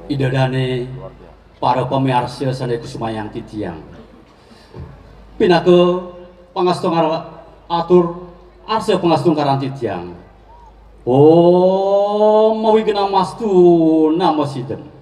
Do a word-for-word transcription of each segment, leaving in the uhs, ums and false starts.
Ida dane para pamiarsa sane kusumayang titiang. Pinaka pangastungkar atur arsa pangastungkaran titiang. Om Awighnamastu Namo Sidham.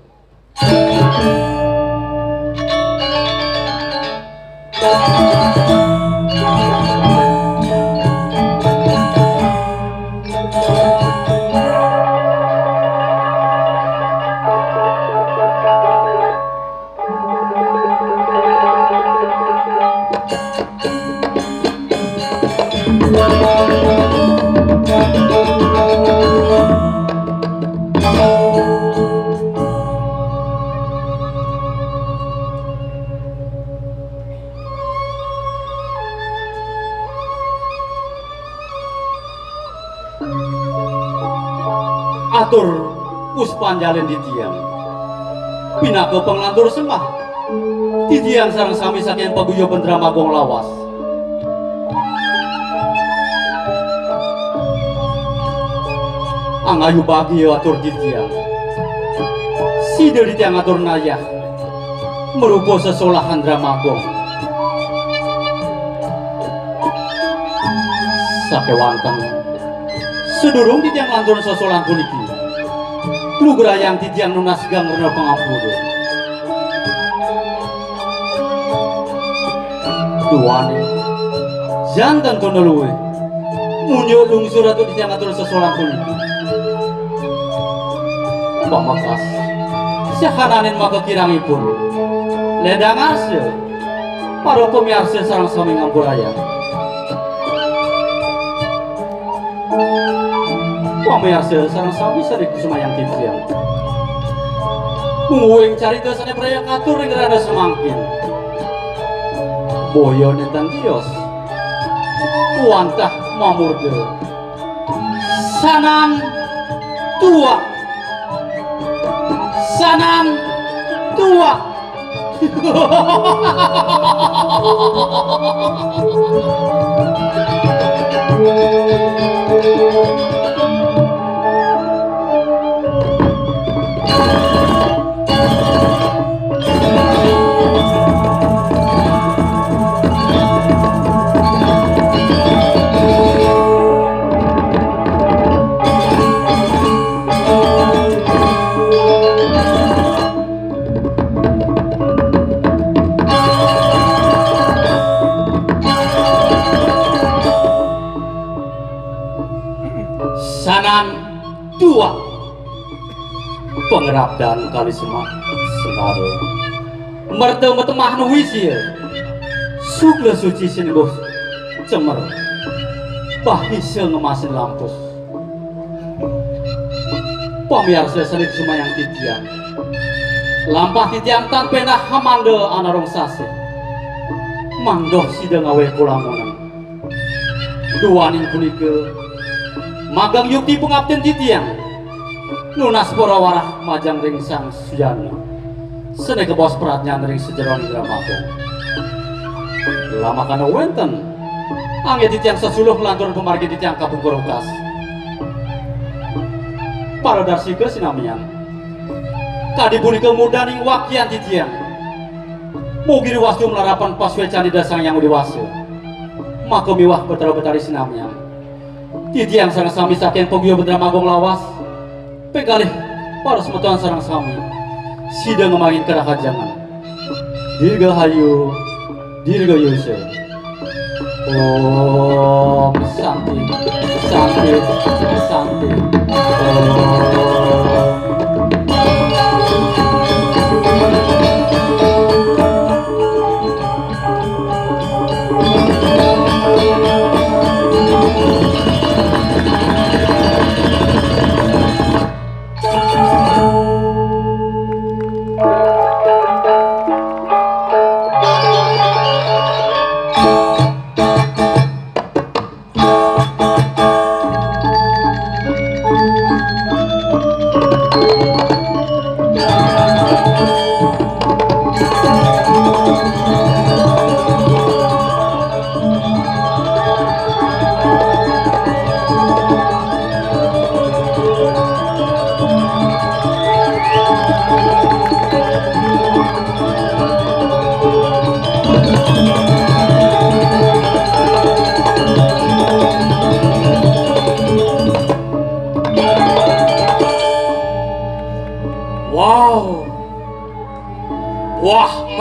Atur puspanjalen titiang. Pinaka panglantur sembah, titiang sareng sami saking paguyuban Drama Agung lawas. Angayu bagia atur titiang. Sida titiang atur nayah marupa sesolahan Drama Agung. Sakewanten, sadurung titiang lanturang sesolahan puniki, lugrayang titiang nunas geng rena pangampura. Duaning, janten tuna luih, munjuk lungsur atur titiang atur sesolahan puniki. Pamekas, sahananing makakirangipun, ledang arsa, para pamiarsa sareng sami ngampurayang. Pamiarsa sareng sami sane kusumayang titiang. Mungguing carita sane praya katur ring rahina samangkin. Boya nenten tios. Wantah mamurda. Sanan tuak. Sanan tuak. Sanan dua. Pangrabdan kali semak sengara. Merta metemah nuwi sia. Sukla suci sinengguh cemer. Bahisa ngemasin lampus. Pamiarsa sane sumayang titiang. Lampah titiang tan penah hamanda anarung sasih. Mangda sida ngawe kulamunan. Duaning punika, magang yukti pangaptin titiang. Nunas para warah majeng ring Sang Sujana. Sane kabaos pradnyan ring sajeroning Drama Agung. Lamakana wenten, anggih titiang sesuluh nglanturang pamargin titiang kapungkur wekas. Para darsika sinamian. Kadi punika mudaning wakian titiang. Mugi riwastu malarapan pasuecan Ida Sang Hyang Widhi Wasa. Maka miwah Betara Betari sinamian. Titiang sareng sami saking paguyuban Drama Agung lawas. Ping kalih, para semeton sareng sami. Sida ngemangin karahajengan. Dirgahayu, dirgayusa. Om Santi, Santi, Santi. Om.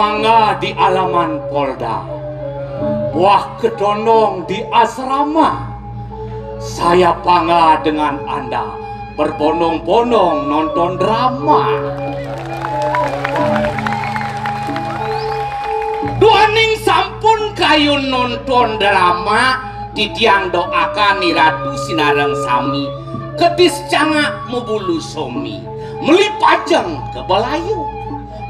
Panggah di alaman Polda, buah ketondong di asrama. Saya panggah dengan anda berbondong-bondong nonton drama. Duaning sampun kayun nonton drama, titiang doakan Ni Ratu sinareng sami, kedis cangak mabulu somi, meli pajeng ka balayu.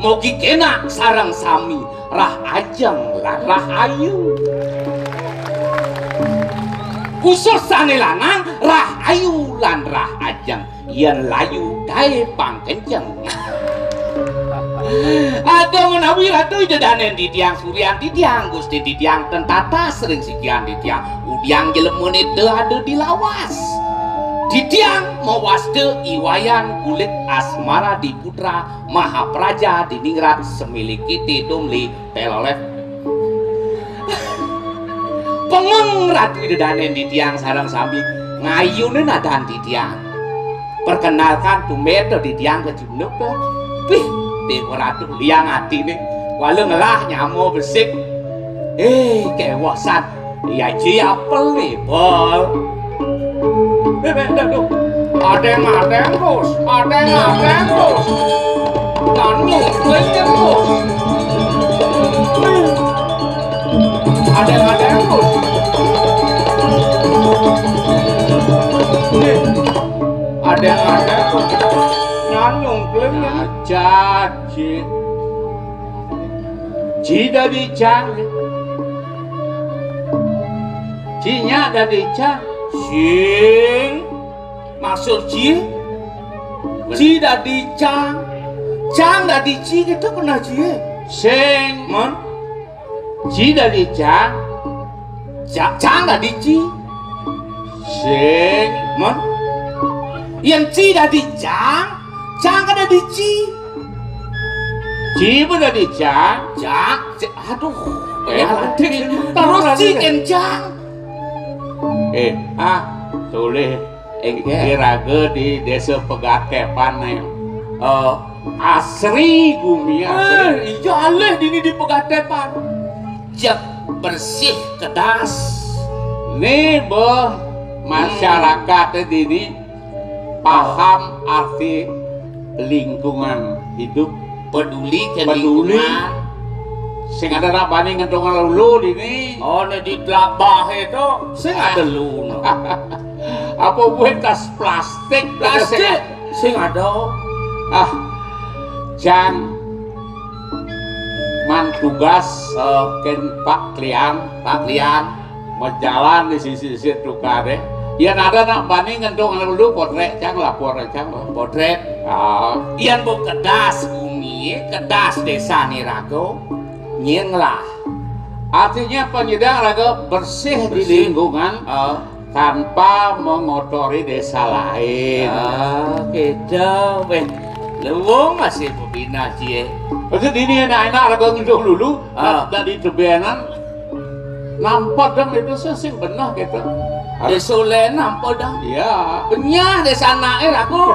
Mogi kenak sareng sami rah ajeng lan rah ayu. Khusus sane lanang rah ayu lan rah ajeng. Yen layu dae pang kenceng. Aduh menawi Ratu Ida Danen titiang, Suryan titiang, Gusti titiang, ten tatas ring sikian titiang, udiang jelemane te ada di lawas. Titiang mawasta I Wayan Kulit Asmara Diputra Mahapraja Diningrat Semilikiti Tumli Telolet. Pengeng Ratu Ida Danen titiang sareng sami ngayunin adan titiang. Perkenalkan tumbeta titiang kecunduk to. Pih, Dewa Ratu liang atine. Wala ngelah nyama besik. Eh, kewosan. Iya, ci apel nih, Pol. Eh, eh, eh, tuh. Adeng-adeng, Bos. Adeng-adeng, Bos. Kan mukul, Bos. Adeng-adeng, Bos. Eh, adeng-adeng, Bos. Nyan nyungkling, nyan. Aja, ci. Ci dadi cang. Ci nya dadi cang. Sing. Maksud ci? Ci dadi cang. Cang dadi ci, kita pernah ci. Sing. Mon? Ci dadi cang. Ca-, cang dadi ci. Sing. Mon? Yen ci dadi cang, cang kan dadi ci. Ci pun dadi cang. Cang, ci, aduh. Eh, ya, terus ci kencang. Eh, ah, tolih. Engke. Iraga di Desa Pegatepan, eh, asri gumi, asri. Eh, iya alih dini di Pegatepan. Jek bersih kedas. Nih, beh, masyarakat dini paham arti lingkungan hidup. Peduli ke peduli lingkungan. Sing ada nak bani ngentungan lulu dini. Oh, ne di telabah itu. Sing ada lu. Apa buat tas plastik? Plastik. Sing ada. Ah, Cang, man tugas, eh, ken Pak Kliang. Pak Kliang. Majalan di sisi-sisi tukar, eh. Yen ada nak bani ngentung dulu potret, Cang, lapor, Cang, lah. Potret. Ah. Yen bu kedas bumi, kedas desa ni raga, nying lah. Artinya penyidang raga bersih di lingkungan, ah, tanpa mengotori desa lain. Ah, gitu, weh. Lewung masih bebina, cie. Maksud ini enak-enak raga ngentung dulu, ah, tak, tak ditebenan. Nampa dong itu sing beneh gitu. Desa lain nampa dong. Iya. Benyah desa anake aku.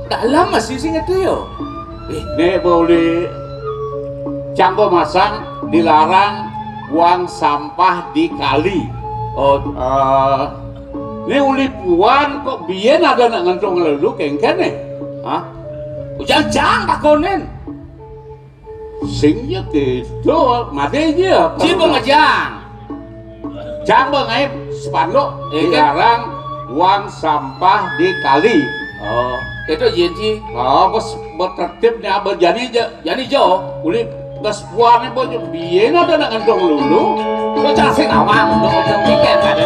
Dalam masih sing itu yo. Eh, nek boleh canggo masang dilarang buang sampah di kali. Oh, eh, ini uli puan kok biyen ada nak ngentung lelu kengken nih? Hah? Ujang jang takonin. Sing ya gitu, mati aja. Ci pengejang. Jang bang aib spanduk. Eh, kan? Dilarang buang sampah di kali. Oh, itu yen ci. Oh, bos, bos tertib nih, abah jani aja. Jani jo. Uli bos puan nih, bos, biyen ada nak ngantung lulu. Lu cang sing awang, lu ngomong tiket ada.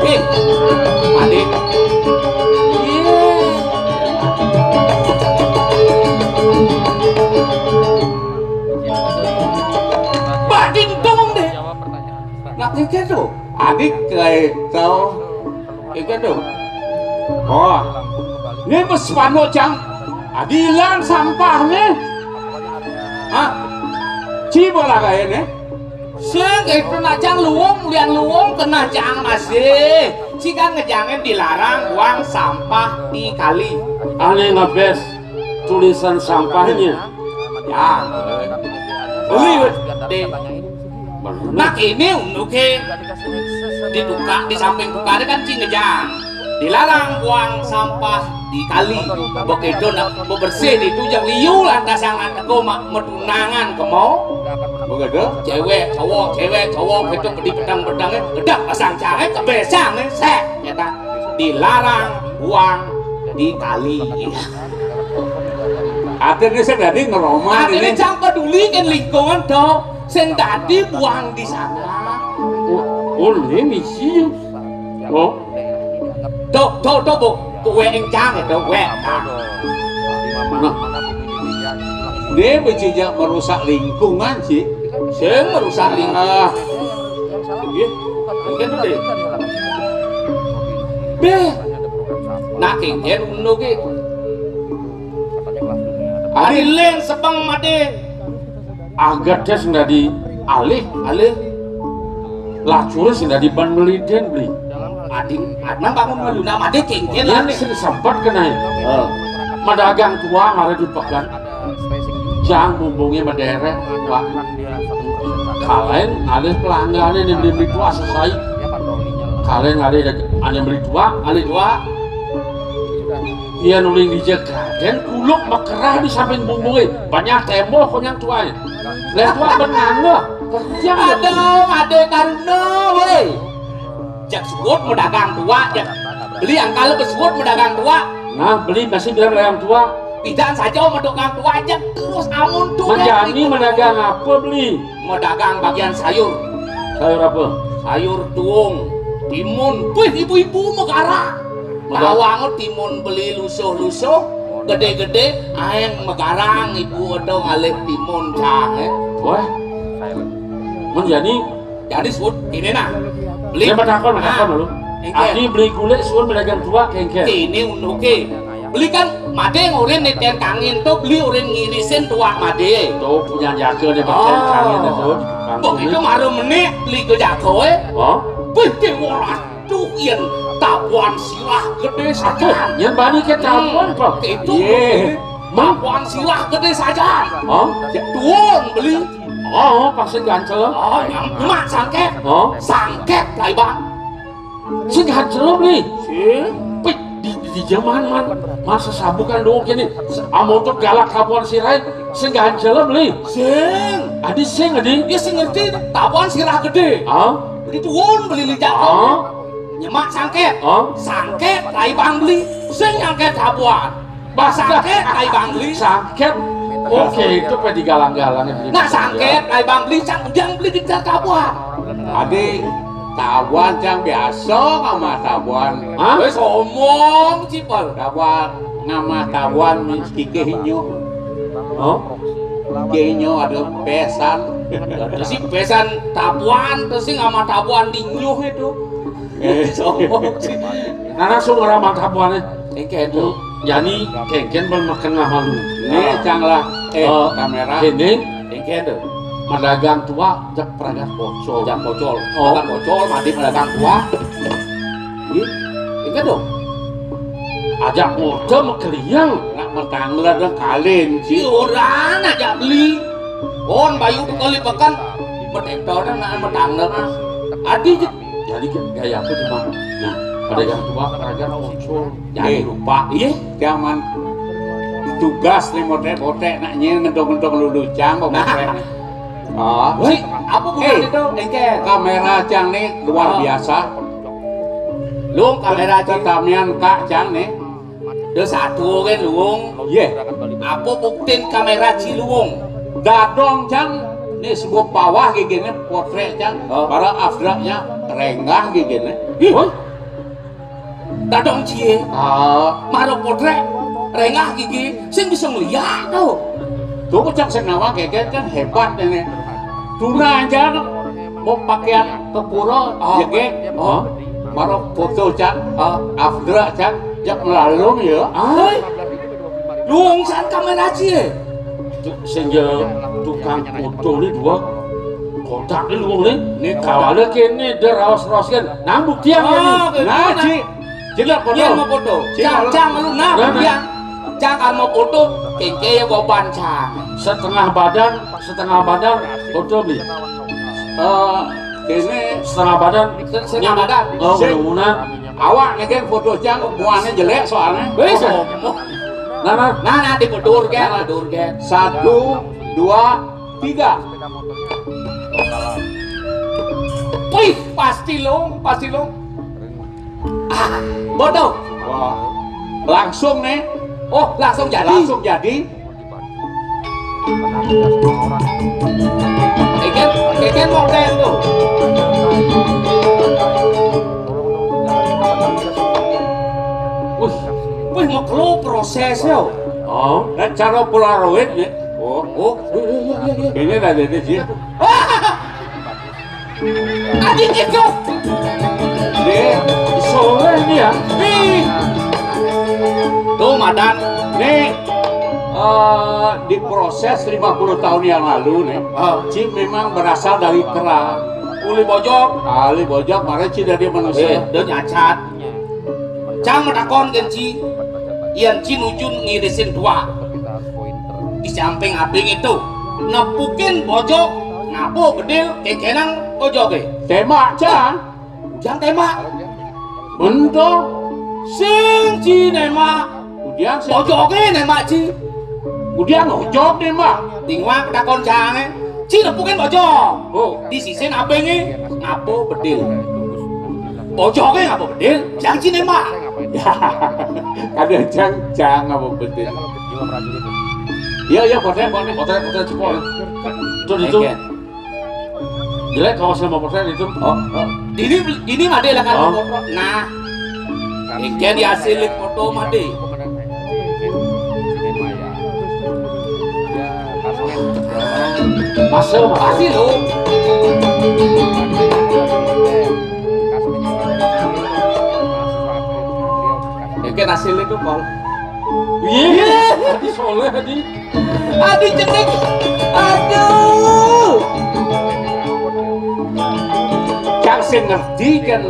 Ih, mandi. Iya. Bading dong deh. Nak tiket tuh. Adik kayak tau. Ikan tuh. Oh. Ini bos panu cang. Adilan sampah nih. Hah? Ci bola kaya nih. Sing itu nak cang luwung, lian luwung kena cang masih. Ci kan ngejangin dilarang buang sampah di kali. Aneh ngebes tulisan sampahnya. Ya. Beli wis. Di. Nah, ini unduke di tukang, di samping tukangnya kan cing ngejang. Dilarang buang sampah di kali. Begitu nak bebersih di itu jang liu lantas sangat teko mak metunangan ke mau. Begitu? Cewek, cowok, cewek, cowok, itu di pedang-pedangnya, udah pasang cangkir, kebesang, sek, ya tak? Dilarang buang di kali. Artinya saya tadi ngeroman. Artinya ini. Jangan peduli kan lingkungan toh. Sing tadi buang di sana. Oh, oh, ini misi. Oh. Tuh, tuh, tuh, Bu. Kowe engkang itu, kowe. Nah. Dia becijak merusak lingkungan sih. Sing merusak lingkungan. Ah. Iya. Mungkin tuh deh. Beh. Nah, kengken ngono ki. Ari len sepeng mate. Agate sing dadi alih, alih. Lacure sing dadi ban meliden, Bli. Ading, nang bangun meluna mate kengken. Yen sing sempat kena. Heeh. Madagang tua mare di pekan. Jang bumbunge mederek, Pak. Kalain alih pelanggane ning beli tua sesai. Kalain alih ane beli tua, alih tua. Iya nuling di jagaden kuluk mekerah di samping bumbunge. Banyak tembok konyang tuae. Lah tua benang loh. Kerja. Aduh, ade karuna, woi. Jak suwut medagang tua, jak beli angkal ke suwut medagang tua. Nah, beli masih bilang medagang tua. Pidan saja medagang tua, jak terus amun tuh. Menjani medagang apa beli? Medagang bagian sayur. Sayur apa? Sayur tuung, timun. Wih, ibu-ibu megara. Megara. Tawang timun beli lusuh-lusuh, gede-gede, aeng megarang ibu ada ngalih timun cang, eh. Wah. Menjani. Jadi suwut ini nah. Beli. Dia bertakon, bertakon dulu. Engke. Aki beli kulit suwun pedagang tua kengke. Ini unduke. Beli kan made ngurin niten kangin tuh beli urin ngirisin tuak made. Tuh punya jaga dia pakai kangin itu. Begitu maru menit beli ke jago eh. Oh? Wih, dewa tuh yen tabuan sirah gede saja. Yang bani ke tabuan kok. Itu tabuan sirah gede saja. Oh? Tuun beli. Oh, pasti gancel. Oh, yang emak sangket. Oh? Sangket, Bang. Sing hancur nih. Sing. Pik, di, di, di zaman man, masa sabukan dong kini. Amun tuh galak kapuan sirai, sing hancur beli. Sing. Adi sing adi. Dia sing ngerti tabuan sirah gede. Ah? Beli tuun beli licak. Ah? Nyemak sangket. Ah? Sangket, laibang beli. Sing nyangket tabuan. Bah sangket, laibang beli. Sangket. Oke, itu pe digalang-galang. Nah, sangket, laibang beli, sang ujang beli di tabuan. Adi, tabuan cang biasa ngama tabuan. Hah? Wis omong cipel. Tabuan ngama tabuan mis kikih inyo. Oh? Kikih inyo ada pesan. Terus si pesan tabuan, terus si ngama tabuan di nyuh itu. Eh, sombong sih. Nah, langsung orang mantap buahnya. Engke itu. Jadi kengken belum makan lah malu. Nih, cang lah. Eh, kamera. Ini. Engke itu. Madagang tua, jak peragat pocol. Jak pocol. Oh. Peragat pocol, mati madagang tua. Ih, engke tuh. Ajak motor mekeliang. Nak metangler dan kalin. Si orang ajak beli. On bayu kali pekan. Metetonan nak metangler. Adi je. Jadi gaya apa cuma? Nah, pada yang tua, pada yang muncul. Jadi lupa. Iya, zaman tugas nih motek-motek nak nyel ngedong-ngedong lulucang kok motek. Ah, woi, apa bukan itu? Engke kamera cang nih luar biasa. Lung kamera cang. Tetamian kak cang nih. Ada satu kan luung. Iya. Apa buktin kamera ci luung? Dadong cang, nih sebut bawah gigine potrek cang, para afdraknya renggah gigine. Ih, dadong cie. Ah, maro potrek renggah gigi, sing bisa ngeliat tuh. Tuh cang sing nawang geger kan hebat ini. Tuna aja mau pakaian ke pura, jegek, maro foto cang, afdrak cang, jak melalung ya. Ah. Luung san kamera cie. Sehingga tukang foto ni dua kotak ni luung ni. Ni kawala kene dia raos-raos kan. Nang buktian ni. Nah, ci. Cina foto. Dia mau foto. Cang, cang lu nah buktian. Cang kan mau foto, kéngkén ya goban cang. Setengah badan, setengah badan, foto bi. Eh, ini setengah badan, se-, setengah badan. Oh, sing. Kerumunan. Awak nih kan foto cang, muanya jelek soalnya. Wis, sombong. Nah, nah. Nah, nah, dibedur kan, bedur kan. Satu, dua, tiga. Wih, pasti long, pasti long. Ah, bodoh. Wah. Langsung nih. Oh, langsung jadi. Langsung jadi. Keken, keken model tuh. Wih, wih, mau kelu prosesnya. Oh, dan cara Polaroid nih. Oh, oh, iya, iya, iya, iya. Ini ada di sini. Anjing itu. Nih, soleh nih ya. Nih. Tuh, Madan. Nih, eh, diproses lima puluh tahun yang lalu nih. Ah. Ci memang berasal dari kera. Uli bojog. Uli bojog, makanya Ci dari manusia. Eh, dia nyacat. Cang matakon kén Ci, yén Ci nuju ngirisin tuak. Di samping abing itu, nepukin bojog, ngapa bedil, kékénang bojogé. Témbak, Cang. Ujang témbak. Bento. Sing Ci némbak. Ujang sing. Bojogé némbak Ci. Ujang ojog némbak. Tinguak takon cangé. Ci nepukin bojog. Oh. Di sisin abingé, ngapa bedil. Bojogé ngapa bedil, Cang Ci némbak. Ada Cang, Cang ngapa bedil. Iya, iya, potret, potret, potret, potret, cepol. Itu, itu. Oke. Jelek kalau saya mau potret itu. Oh, oh. Ini, ini mah dia lah kan. Oh. Potret. Nah. Engké dihasilin foto mah deh. Masuk, masuk. Pasti lo. Engké hasilin tuh, Pol. Iya. Iya. Tadi soleh tadi. Aduh, cenik. Aduh. Cang sing ngerti kan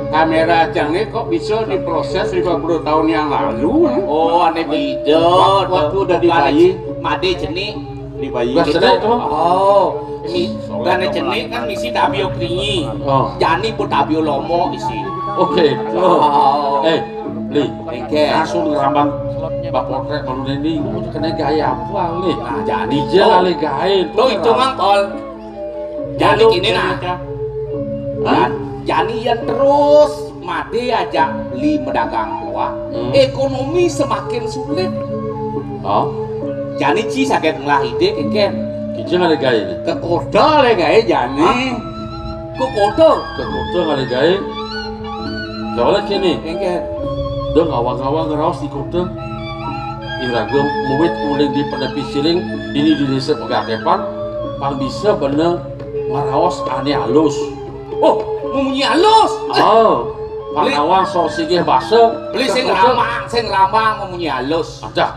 kamera cang ini kok bisa diproses lima puluh tahun yang lalu, eh? Oh, ané bida. Wak-, waktu udah di bayi. Madé cenik. Di bayi. Wah, gitu. Sedih tuh. Oh, mi-, bukan cenik kan misi tabio kringi. Oh. Jani pun tabio lomo isi. Oke. Oh. Eh, Li. Engké. Langsung ngerambang bak potret malu ini. Kena gaya apa, Li? Nah, jadi. Dia kali gaya. Tuh, itu mang, Pol. Jadi gini, nah. Hah? Jan-, jani yang terus mati aja beli medagang tua. Hmm. Ekonomi semakin sulit. Oh. Jani Ci sagét ngelah ide, Kén. Kijang ada gaya ini. Ke kota le gaya jani. Hah? Ke kota? Ke kota ada gaya. Soalnya gini. Engké. Dong awang-awang ngeraos di kota. Iraga muwit uling di penepi siling, dini di desa Pegatepan, pang bisa bener ngeraos ané alus. Oh, memunyi alus. Oh, pang beli. Nawang sok sigih basa. Beli sing ramang, sing ramang memunyi alus. Adah.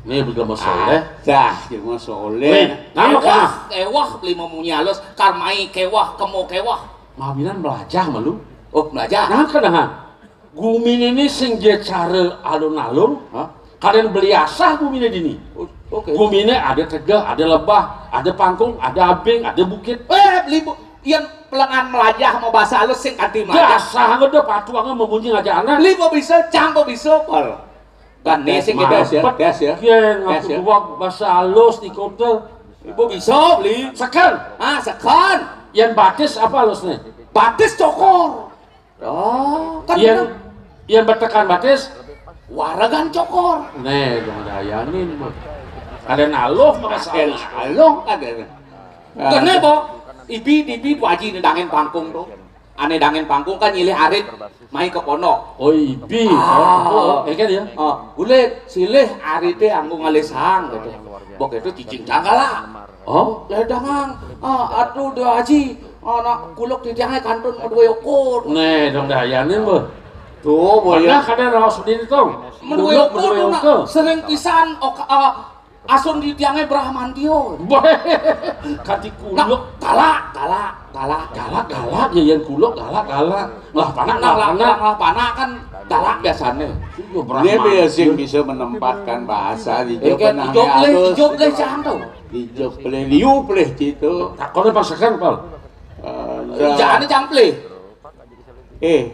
Nih, beli masalah. Adah, beli masalah. Wih, nama kéwah, kan? Kéwah beli memunyi alus, karmai kéwah, kemo kéwah. Mawinan melajah malu. Oh, melajah. Nah, kenahan. Guminé ini sing ja cara alun-alun, ha? Kadén beli asah guminé dini. Oh, oke. Guminé ada tegeh, ada lebah, ada pangkung, ada abing, ada bukit. Eh, beli bu-, yén pelengan melajah mau bahasa halus sing kanti melajah. Dasar ngedep atuang memunyi aja anak. Beli mau bisa, cang mau bisa, Pol. Kan nih sing kita tes ya, tes ya. Yén tes aku ya. Dua bahasa halus di kota. Ibu bisa beli. Sekan. Ah, sekan. Yén batis apa halusnya? Batis cokor. Oh, kan yén, bener. Yén betekan batis, waregan cokor. Nih, dong dayanin mah. Ada naluh mah. Ada naluh, ada. Kene, Bo. Ibi, ibi, Bu Aji, ini dangin pangkung tuh. Ané dangin pangkung kan nyilih arit, mai ke pondok. Oh, ibi. Ah. Oh, oh, ya kan ya? Oh, bulit, silih arité anggo ngalih sang gitu. Bok itu cicing cangkala. Oh, ledangang. Ah, aduh, Dua Aji. Anak kuluk titiangé kantun dua ukur. Nih, dong dayanin, Bo. Tuh, Bo, ya. Mana kadén raos sendiri, Tong? Dua ukur, dua ukur. Sering pisan, ok, ah, Asun di tiangé Bramantio. Boh, kanti kuluk. Nah, galak, galak, galak. Galak, galak, ya, yén kuluk, galak, galak. Lah, panak, nah, lah, lah, panak. Lah, lah, panak kan galak biasané. Iya, dia Bramantio. Biasa sing bisa menempatkan bahasa di. Eh, kan, ijo pleh, halus, ijo pleh, gitu. Cang to. Ijo pleh, liu pleh, gitu. Takoné pasekan, Pal. Eh, jané cang pleh. Eh,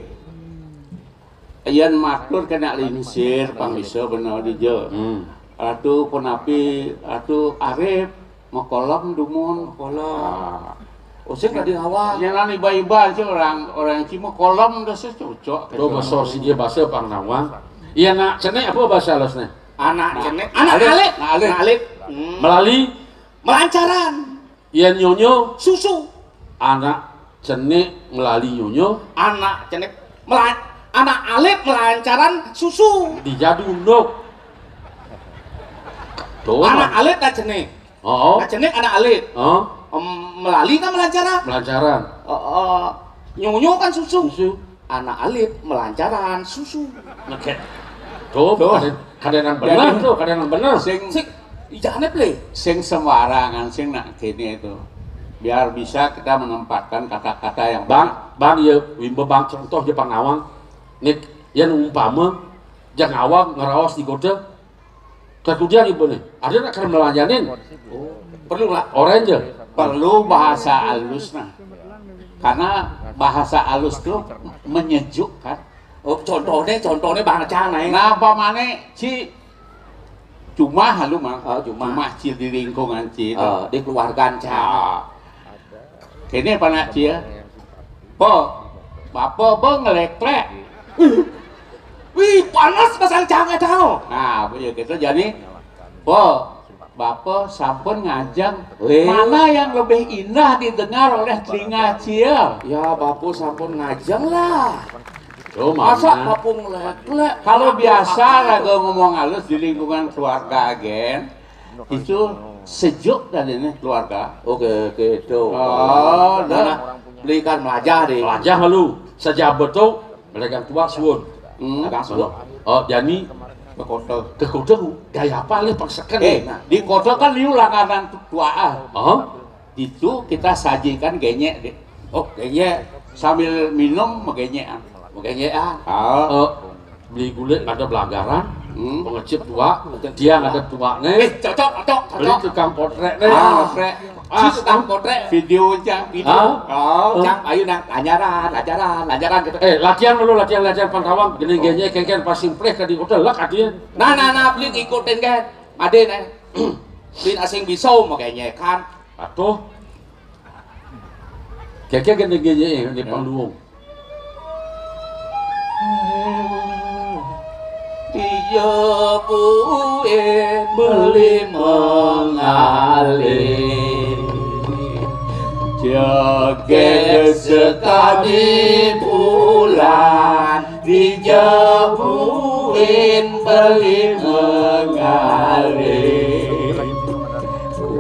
yén matur kéné lingsir, pang bisa bener dija. Hmm. Ratu punapi, Ratu Arif, makolom dumun. Makolom. Ah. Oh, sing tadi awal. Yén lan iba-iba aja orang, orang ci makolom udah cocok. Tuh, gitu. Basa siji basa pang nawang. Iya, nak cenik apa basa halusné? Anak cenik, anak alit. Anak alit. Anak alit. Hmm. Melali. Melancaran. Yén nyonyo. Susu. Anak cenik melali nyonyo. Anak cenik melan-, anak alit melancaran susu. Dijadu unduk. Tuh, anak alit nak cenik. Oh. Nak cenik anak alit. Oh. Em, melali kan melancaran. Melancaran. Oh, oh. Nyonyo kan susu. Susu. Anak alit melancaran susu. Nah, kayak, tuh, tuh. Kadén, kadén nang bener tuh, kadén nang bener. Sing, sing, ijané, Plé. Sing sembarangan, sing nak kéné itu. Biar bisa kita menempatkan kata-kata yang Bang, benar. Bang, ya, wimba Bang contoh ja pang nawang. Nik, yén umpama, ja nawang ngeraos di kota, Kakudian ibané, ada nak kena melayanin? Oh, perlu lah. Orang aja. Perlu bahasa halus nah. Karena bahasa halus tuh menyejukkan. Oh, contohnya, contohnya bangsa nah. Nah, umpamane ci cuma halu mah. Oh, cuma. Cuma ci di lingkungan ci itu. Oh, di keluarga, Cang. Ah. Kéné panak ci ya. Po, bapa ba ngléklék. Wih, panas pasang cangé tau. Nah, ya gitu jadi, po, bapa sampun ngajeng. Wih. Mana yang lebih indah didengar oleh telinga ci ya? Ya, bapa sampun ngajeng lah. Tuh, masa mana? Bapa ngléklék. Kalau biasa raga ngomong halus di lingkungan keluarga, gén, itu sejuk tadinya keluarga. Oke, oke, tuh. Oh, nah. Belikan melajah deh. Melajah lu. Saja betul, belikan tua suun. Hmm. Agak suun. Oh, jani ke kota. Ke kota, gaya apa lé pasekan? Eh, nah, di kota kan liu langganan tua ah. Oh. Itu kita sajikan genyek deh. Oh, genyek. Sambil minum, magényekan. Magényekan. Ah. Oh. Beli gulik ada belanggaran, hmm, pengecip tua, betul, tiang tua. Ada tuakné. Eh, cocok, cocok, beli cocok. Tukang potrék né. Ah, potrék. Ah, si tukang potrék. Video aja, video. Ah. Oh, ah. Cang, ayo nang, lanjaran, lanjaran, lanjaran gitu. Eh, latihan dulu, latihan, latihan pang tawang. Gini, oh, gini, kéngkén pas simpleh ka di hotel lah katanya. Nah, nah, nah, beli ikutin kan. Madé né. Beli asing bisa makanya kan. Atuh. Kéngkén gini, gini, ini pangluung. Dijepuin beli mengalih, jegég sekadi bulan, dijepuin beli mengalih.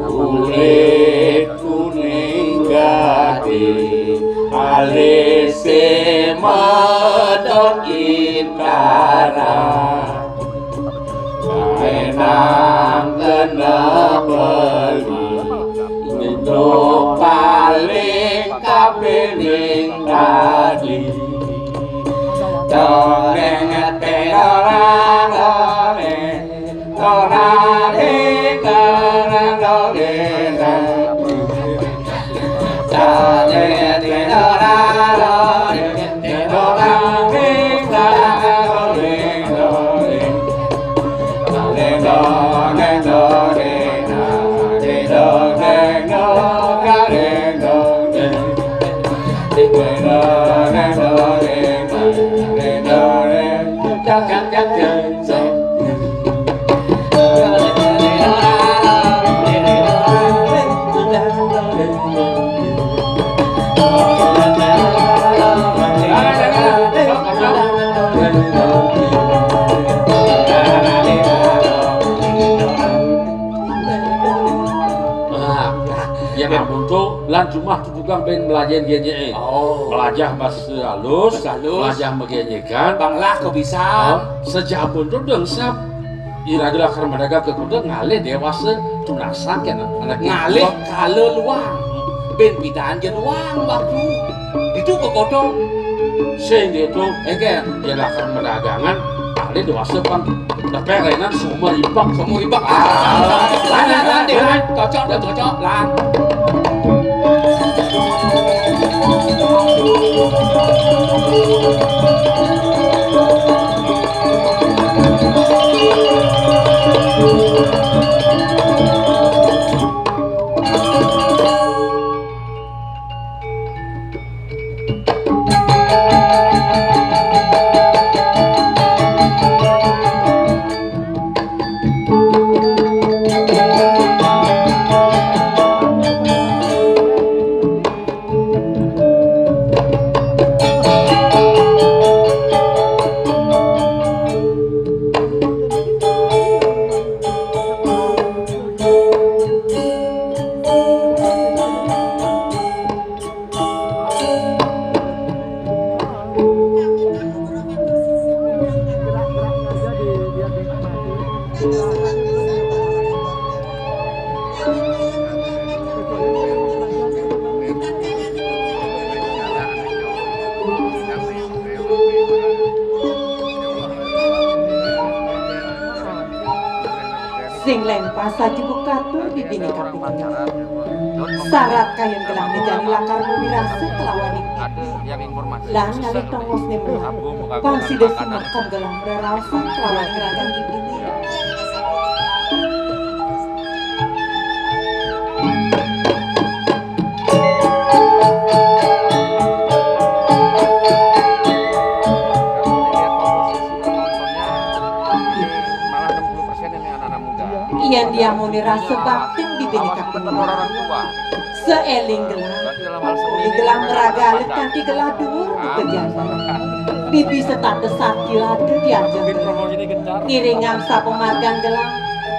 Kulit kuning gading, alisé medot intara. Kaénang kena beli, itu paling kapining tadi. Toreng, terorang, toreng. Nah, yang ampun tuh, lan jumah tuh tukang bén melajahin genyek. Oh. Melajah bahasa halus, bahasa halus. Melajah magényekan. Banglah kok bisa. Oh, saja ampun tuh dengsap. Iraga lakar maraga ka kuda ngalih dewasa tunasan kena anak ngalih kala luang. Ben pidan ja luang waktu. Itu ka godong. Sing ditu engken ya lakar maragangan alih dewasa pan depek renan sumur ibak. Sumur ibak. Ah, lan, lan, lan, cocok dah, cocok, lan. Sing lempah saja bukatur bibiné kaping enem. Sarat kayun gelah jani lakar mamirasa kelawan ibu. Lan ngalih tongosné meneh. Pang sida sumekem gelah mraraosan kelawan ngragan bibiné. Yén diamuni rasa baktin bibiné kaping lima. Saéling gelah. Di gelah maraga alit kanthi gelah duur buka jana. Bibi setata sakti lada diajeng gelah. Ngiringang sapamargan gelah.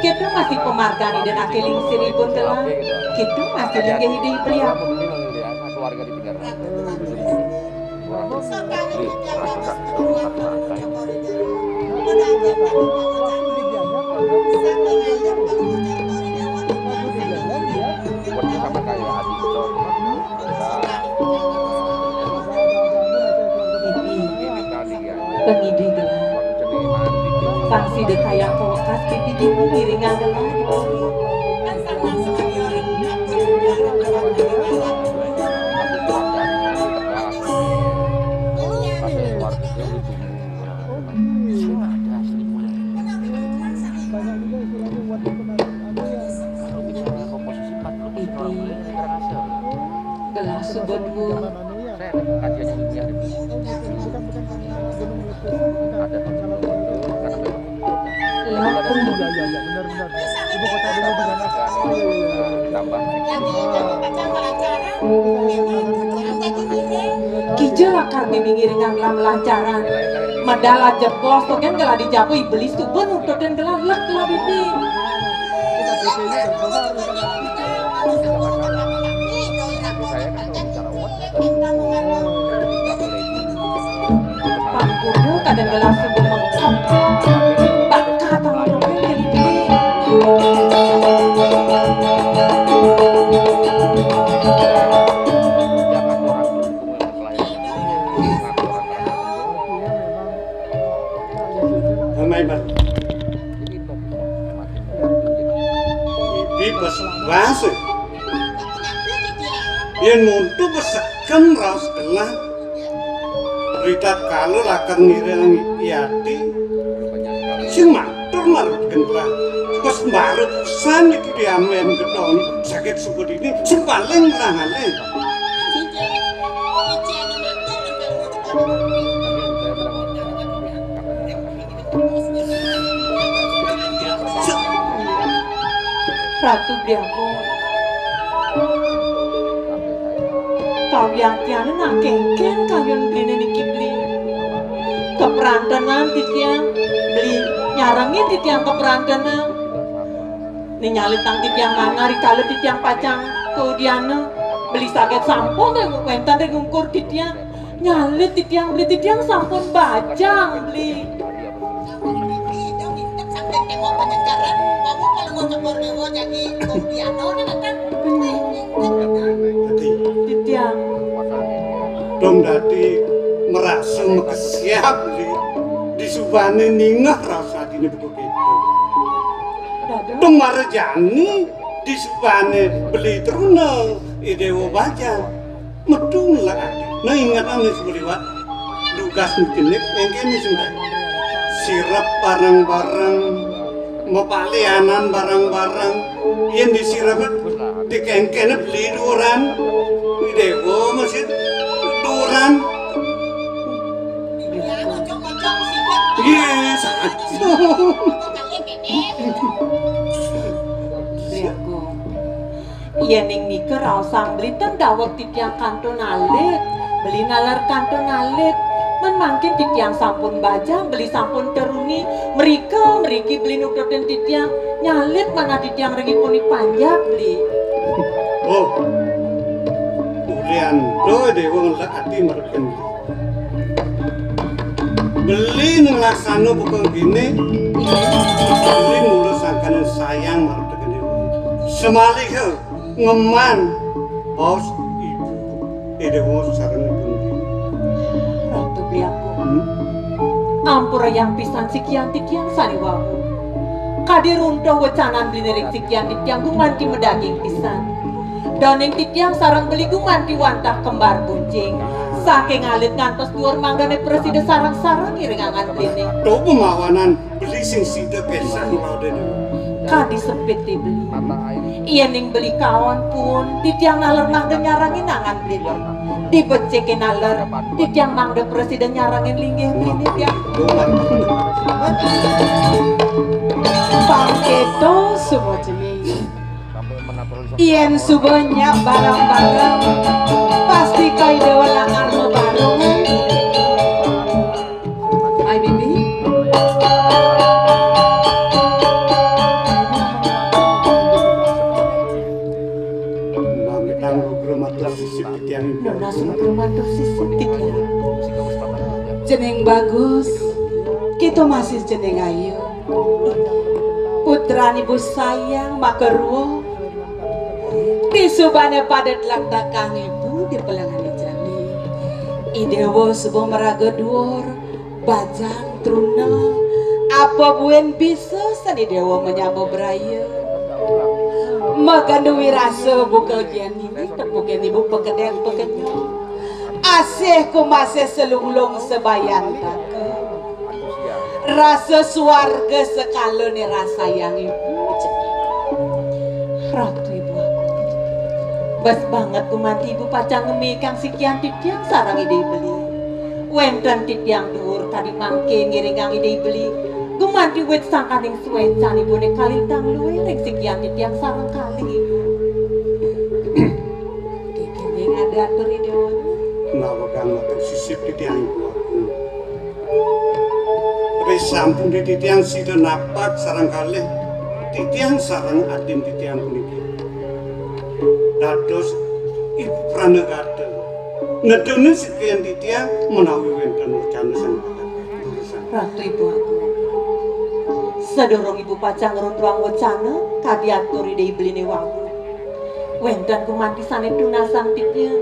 Kita masih pamargan Ida Naké Lingsiripun gelah. Kita masih linggih Ida Ibu. Keluarga di pinggir. Pangidih gelah. Pang sida kayang kawekas pipi timu ngiringang gelah. Gelah subeng. Kija lakar bibi ngiringang lam lancaran. Medal jebos to kan gelah dijaba iblis tuba nututin gelah lek gelah bibi. Pangkudu kadang gelah subuh mengkap. Baka tangan. Amai, Mat. Iki bas bas. Yén muntu beseken raos gelah. Ritatkala lakar ngiring yati. Sing matur marep gentrah. Bas mbarep pisan iki diamben gedong. Sakit suku dini sing paling murah ngalih. Ratu Bli Agung. Kawiatiané nak kéngkén kayun bliné niki, Bli. Keprantenan titiang, Bli, nyarengin titiang keprantenan. Ning nyalitang titiang manah rikala titiang pacang kaudiana, Bli, saget sampun wénten ring ungkur titiang. Nyalit titiang, Bli, titiang sampun bajang, Bli. Makesiab beli, disubane ningeh raos atine buka keto. Tumara jani disubane beli truna, I Dewa Bajang. Metu ngelak ati. Nah, ingetang nih sebeliwat. Dugas nucinik, engkene sing bae. Sirep bareng-bareng, mapalianan bareng-bareng. Yen disirep dikengkene beli duran. Dewa masih duran. Iya, saja. Yen ning nika raosang beli ten daweg titiang kantun alit, beli naler kantun alit. Men mangkin titiang sampun bajang, beli sampun teruni, mrika mriki beli nututin titiang, nyalit manah titiang ring ipun panjak, beli. Oh. Ulian do dewa ngelak ati mereken. Beli nang laksana buka kene, beli mula sangkaning sayang marep tekene. Semaliha ngeman baos ibu, I Dewa sareng ibu. Ratu Biang. Hmm? Ampurayang pisan sikian titiang sane wau. Kadi runtuh wecanan beli ring sikian titiang gumanti madaging pisan. Daning titiang sareng beli gumanti wantah kembar buncing. Saking alit ngantos duur mangdane prasida sareng-sareng iring angan beline. To pemawanan beli sing sida kesah nglaudene. Kadi sepit di beli. Yening beli kaon pun, titiang naler mangda nyarengin angan beline. Dibecike naler, titiang mangda prasida nyarengin linggih beline tiang. Pang keto suba cening. Yen suba nyap bareng-bareng, pasti kai dewa lakar mabareng. Ai, Bibi. Mamitang rugra matur sisip titiang. Nunas rugra matur sisip titiang. Jeneng bagus, kita masih jeneng ayu. Putran ibu sayang makarua. Disubane pada tlatakang ibu di pelengane jani. I Dewa suba maraga duur, bajang truna. Apa buin bisa sane Dewa manyama braya. Magandu wirasa buka jani tepukin ibu pekedek pekenyong. Asih kumasih selunglung sabayantaka. Rasa suarga sekalane rasayang ibu. Ratu ibu aku. Bes banget gumanti ibu pacang ngemikang sikian titiang sareng Ida I Beli. Wenten titiang duur kadi mangke ngiringang Ida I Beli. Gumanti wit sangkaning suecan ibune kalintang luir ring sikian titiang sareng kalih ibu. Kene ada atur Ida. Nawegang matur sisip titiang ibu aku. Risampune titiang sida napak sareng kalih titiang sareng adin titiang puniki. Dados ibu pranagata. Nedune sikian titiang menawi wenten wacana sing Ratu ibu aku. Sadurung ibu pacang ngruntuang wacana, kadi atur Ida I Beline wau. Wenten gumanti sane tunasang titiang.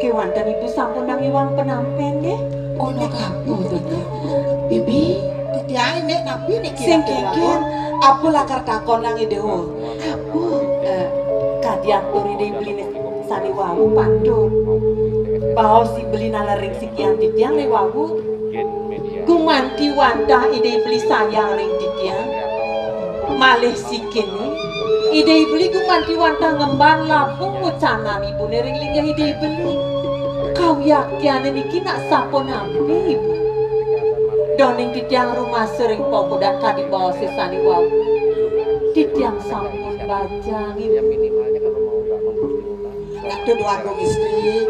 Kewanten ibu sampunang iwang penampen nggih. Ana kapu to, Nya? Bibi, titiang nek napi niki? Sing kengken, apa lakar takonang Ida wau? Apa? Eh, kadi atur Ida I Beline sane wau patut. Baos I Beline naler ring sikian titiang ne wau. Gumanti wantah Ida I Beli sayang ring titiang. Malih sikene, Ida I Beli gumanti wantah ngemban labung wecanan ibune ring linggih Ida I Beli. Kawiaktiane niki nak sapunapi, Ibu? Doning titiang rumasa ring pokodan kadi baose sane wau. Titiang sampun bajang, Ibu. Ratu Dwagung Istri.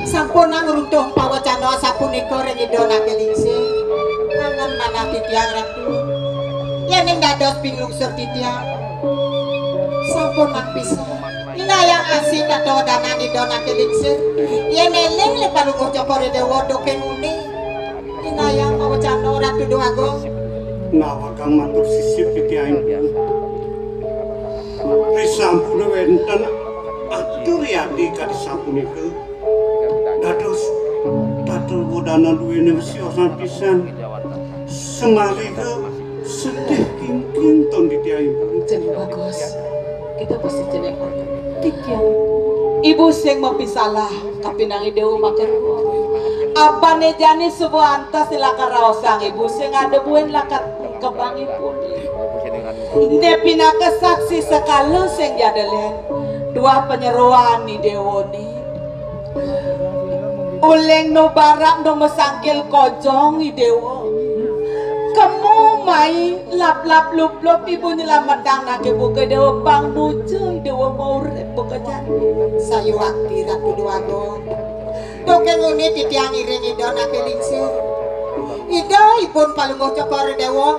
Sampunang runtuh pawacana sapunika ring Ida Anake Lingsir. Angen manah titiang, Ratu. Yening dados pinglungsur titiang, sampunang pisan. Inayang asih tata wadanan Ida Anake Lingsir. Yen eling le Palungguh Cokor I Dewa duke nguni. Inayang mawacana, Ratu Dwagung. Nawegang matur sisip titiang. Risampune wenten atur yati kadi sapunika. Dados, dados Ana duwene wesi osan pisan. Semaliha sedih kingking ton titiang. Jeneng bagus. Kita pasti jeneng titiang. Ibu sing mapisalah kapinang Ida Dewa makaruh. Apane jani suba antas lakar raosang ibu sing ada buin lakar kebangipun. Ine pinaka saksi sekala sing jadelen. Duah panyeroan Ida Dewane. Uling nu barak nu masangkil kojong, I Dewa. Kemu mai lap-lap lup-lup ibu nyelametang nake buka Dewa pang nuju I Dewa mau urip buka jani. Sayuwakti Ratu Dewagung. Duke nguni titiang ngiring Ida nake lingsir. Ida ipun Palungguh Cokor I Dewa.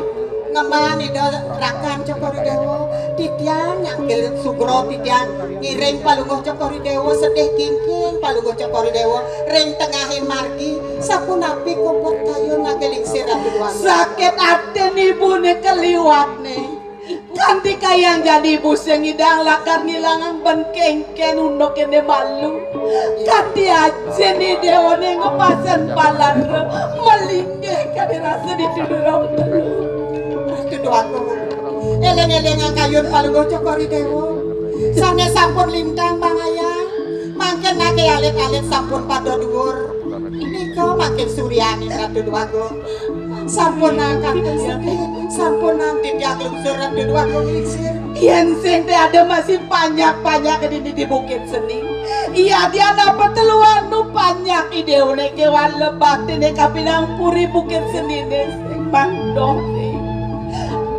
Ngemban Ida rakan Cokor I Dewa, titiang nyangkil sugra titiang ngiring Palungguh Cokor I Dewa sedih kingking Palungguh Cokor I Dewa ring tengahing margi, sapunapi kupat kayun nake lingsir Ratu Dewa. Sakit atin ibune kaliwatne. Kanti kayang jani ibu sing ngidang lakar ngilangang ben kengken unduk ene malu. Kanti ajin I Dewane ngepasen palatra maling Nggih, kadi rasa dituduh rong telu. Ratu Dewagung. Eling-elingang kayun Palungguh Cokor I Dewa. Sane sampun lintang pangayah. Mangkin nake alit-alit sampun pada duur. Nika mangkin suryaning Ratu Dewagung. Sampun nang kantun sedih. Sampun nang titiang lungsur Ratu Dewagung lingsir. Yen sing te ada masih banyak-banyak dini di Bukit Seni. Iya, dia napa teluan nu panjak I Dewane kewan lebatine kapinang puri Bukit Senine sing mangdoh.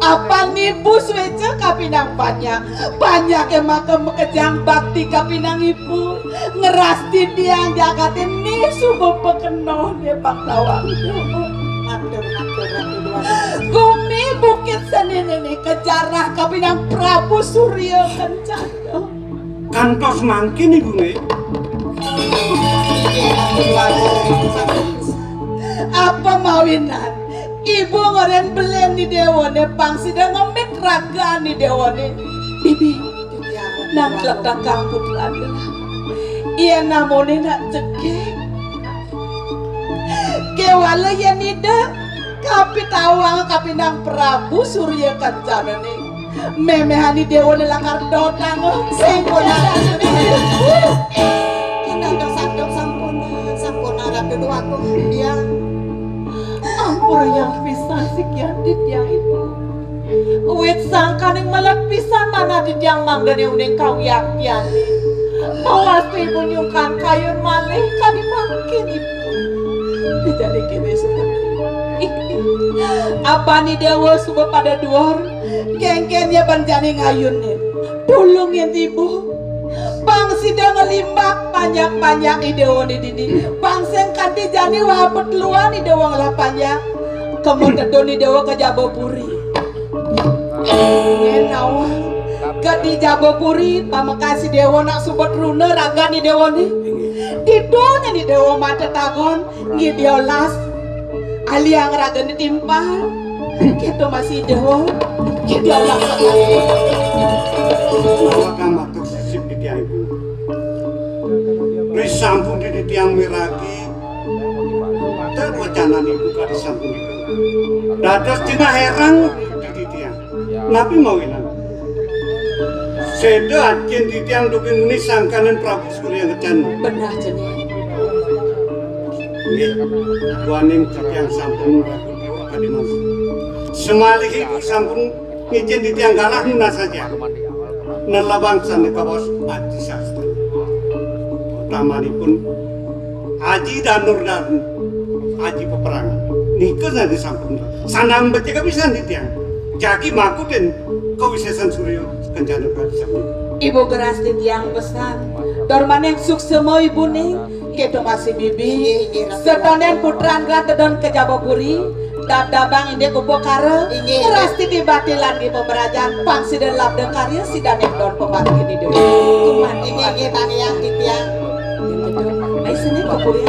Apan ibu sueca kapinang panjak. Panjake maka makejang bakti kapinang ibu. Ngerasti tiang jagatin ni suba pakenoh ne bak tawang. Matur, matur, matur, matur. Gumi Bukit Senine ni kejarah kapinang Prabu Surya Kencana. Kantos mangkin, Ibu, nggih? Apa mawinan? Ibu ngoren belen I Dewane pang sida ngemit ragan I Dewane. Bibi, nang tletang kang putran. Iya namune nak cekek. Kewala yen Ida kapitawang kapinang Prabu Surya Kencana ni. Memehan I Dewane lakar dotang. Sampun. Indah dosa sampun, sampun Ratu Dewagung. Dia ampura yang pisan sikian titiang ibu. Wit sangkaning melet pisan manah titiang mangdane uning kawiaktiane. Mawastu ibu nyungkan kayun malih kadi mangkin ibu. Dijadi kene seperti. Apane Dewa suba pada duur, kengken ya ban jani ngayune. Tulung yen ibu. Pang sida ngelimbak panjak-panjak I Dewane dini. Pang sing kanti jani wah petluan I Dewa ngelah panjak. Kemu tedun I Dewa ka Jabapuri. Yen nawang ka di Jabapuri, pamekas I Dewa nak suba truna ragan I Dewane. Ditu nyen I Dewa mata tagon, nggih diolas. Aliang ragane timpal. Kita masih I Dewa. Kita olas. Mawakang matur sisip titiang ibu. Risampun titiang miragi. Ter wacanan ibu kadi sampun. Dados jenah herang titiang. Napi mawinan? Seda ajin titiang dukin ni sangkaning Prabu Surya Kencana. Benah jenah. Nggih, duaning titiang sampun kadi mangkin. Semalih ibu sampun ngicen titiang galah nunas saja. Nelabang sane kawas ati sastra. Utamanipun Aji Danur dan Aji Peperangan. Nika sane sampun. Sanang becik pisan titiang. Jagi makutin kawisesan Surya Kencana kadi sampun. Ibu geras titiang pesan. Dormaning suksema ibu ning. Kita masih bibi. Setonen putran gra tedon ke Jabapuri. Dab-dabang indik upakara. Inggih. Ngeras titi bati lan di pemerajan. Pang sida labda karya sida ning don pemati di dunia. Kuman inggih, inggih, tang yang titiang. Ai sini ke puri.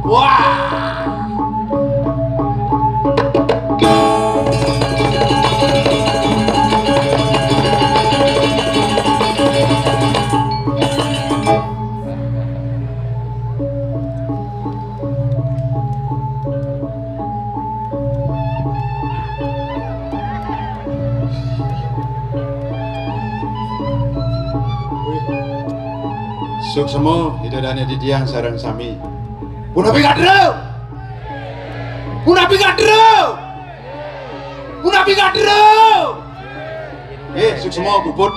Wah. Suksma, Ida Dane titiang sareng sami. Punapi kadru? Punapi kadru? Punapi kadru? Eh, suksma puput.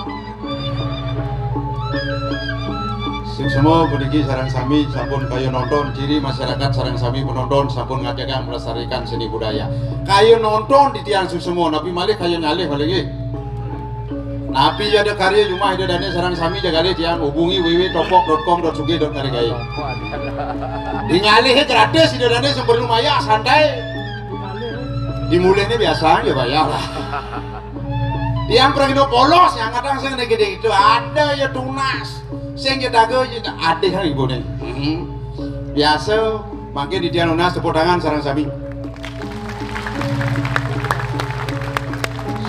Suksma puniki sareng sami sampun kayun nonton, ciri masyarakat sareng sami penonton sampun ngajagang melestarikan seni budaya. Kayun nonton titiang suksma, napi malih kayun ngalih malih nggih. Napi ada karya jumah Ida Dane sareng sami jagalih tiang hubungi w w w topok dot com dot sugih dot ngargai. Di ngalih gratis Ida Dane sing perlu mayah santai. Di mulihne biasa ya bayar lah. Tiang pragina polos yang kadang sing gede itu ada ya tunas. Sing ya daga ya ada kan ibune. Hmm. Biasa mangkin titiang nunas tepuk tangan sareng sami.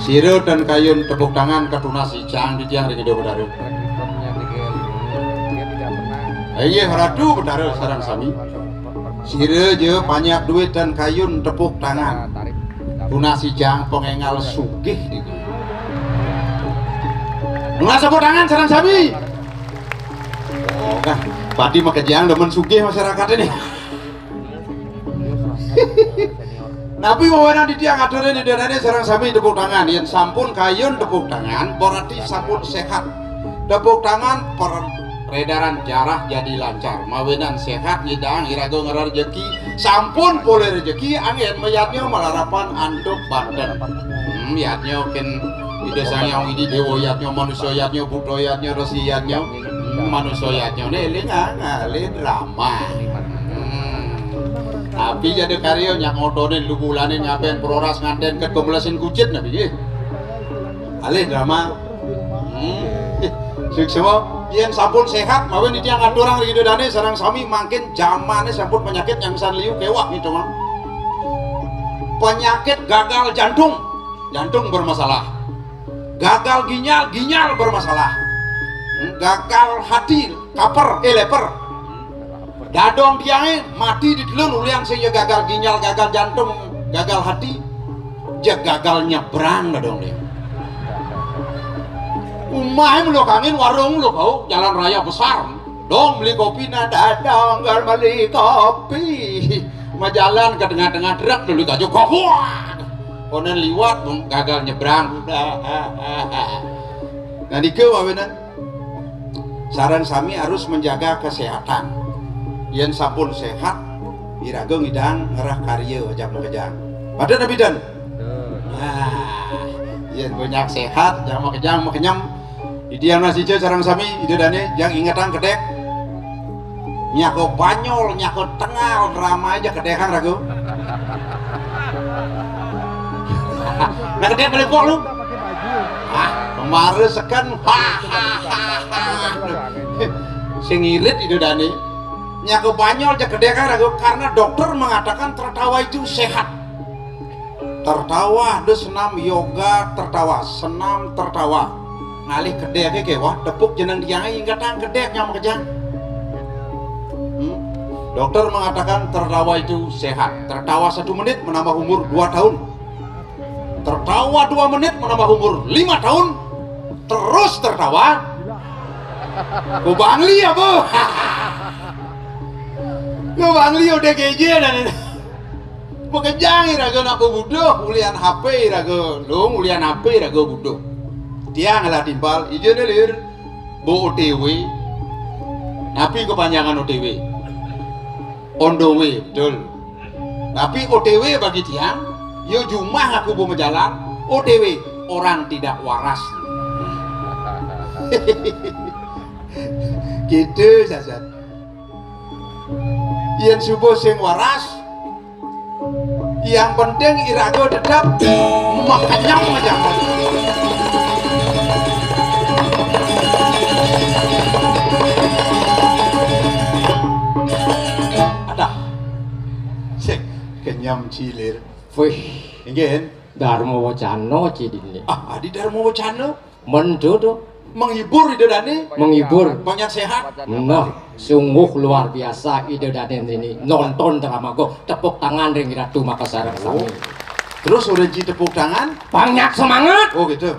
Sira tan kayun tepuk tangan katunas ijang titiang ring Ida Betara. Inggih Ratu Betara sareng sami. Sira ja panyak duit tan kayun tepuk tangan. Tunas ijang pangengal sugih niku. Nunas tepuk tangan sareng sami. Oh, kan pati makejang demen sugih masyarakat ini. Napi wewenang titiang aturin Ida Dane sareng sami tepuk tangan. Yen sampun kayun tepuk tangan, berarti sampun sehat. Tepuk tangan, peredaran darah jadi lancar. Mawinan sehat, nyidang iraga ngrerejeki, sampun polih rejeki, anggen mayadnya malarapan antuk banten. Hmm, yadnya ken Ida Sang Hyang Widi Dewa yadnya, manusa yadnya, buta yadnya, resi yadnya. Hmm, manusa yadnya ne eling ah, ngalih drama. Hmm. Tapi jadi karya nyak ngotone lu bulane ngaben proras nganten ket pemelesin kucit nabi nggih. Alih drama. Hmm. Suksma, yen sampun sehat, mawon titiang ngaturang ring Ida Dane sareng sami mangkin jamane sampun penyakit yang san liu kewah gitu mah. Penyakit gagal jantung, jantung bermasalah. Gagal ginjal, ginjal bermasalah. Hmm, gagal hati, kaper, eh leper. Dadong tiange mati di telun ulian sing ya gagal ginjal, gagal jantung, gagal hati. Ja gagal nyebrang dadong dia. Umahe melo kangin warung lo kau, jalan raya besar. Dong beli kopi nah dadong gal beli kopi. Majalan ke tengah-tengah truk dulu tajuk kopi. Konen liwat gagal nyebrang. Nah, nika wawinan. Sareng sami harus menjaga kesehatan. Yen sampun sehat, iraga ngidang ngerah karya jam makejang. Pada nabi dan. Nah, yen banyak sehat, jam makejang makenyem. Idian masih sareng sami, ida dane, jang ingetang kedek. Nyako Banyol, nyako Tengal, drama aja kedekang ragu. Nah, kedek balik kok lu. Ah, kemarin seken. Sing irit itu Dani. Nyako Banyol aja kedekang ragu karena dokter mengatakan tertawa itu sehat. Tertawa, ada senam yoga tertawa, senam tertawa. Ngalih kedek ke wah, tepuk jeneng tiangnya ingkatang kedek nyama kejang. Hmm? Dokter mengatakan tertawa itu sehat. Tertawa satu menit menambah umur dua tahun. Tertawa dua menit menambah umur lima tahun. Terus tertawa. Ku Bangli ya, Bu? Ku Bangli udah geje dan ini. Makejang iraga nak bebuduh, ulian H P iraga, dong ulian H P iraga buduh. Tiang lah timpal, ijene lir, bo O T W. Napi kepanjangan O T W? On the way, betul. Tapi O T W bagi tiang, Yo jumah aku bu majalan, O T W, orang tidak waras. Gitu saja. Yen subuh sing waras, yang penting iraga tetap makenyem aja. Adah, sing kenyem cilir. Wih, inggih. Dharma Wacana ci dini. Ah, adi Dharma Wacana. Mendo to. Menghibur Ida Dane. Menghibur. Banyak sehat. Nah, sungguh luar biasa Ida Dane ini. Nonton drama go. Tepuk tangan ring Ratu Makassar sami. Terus udah ji tepuk tangan. Banyak semangat. Oh, gitu.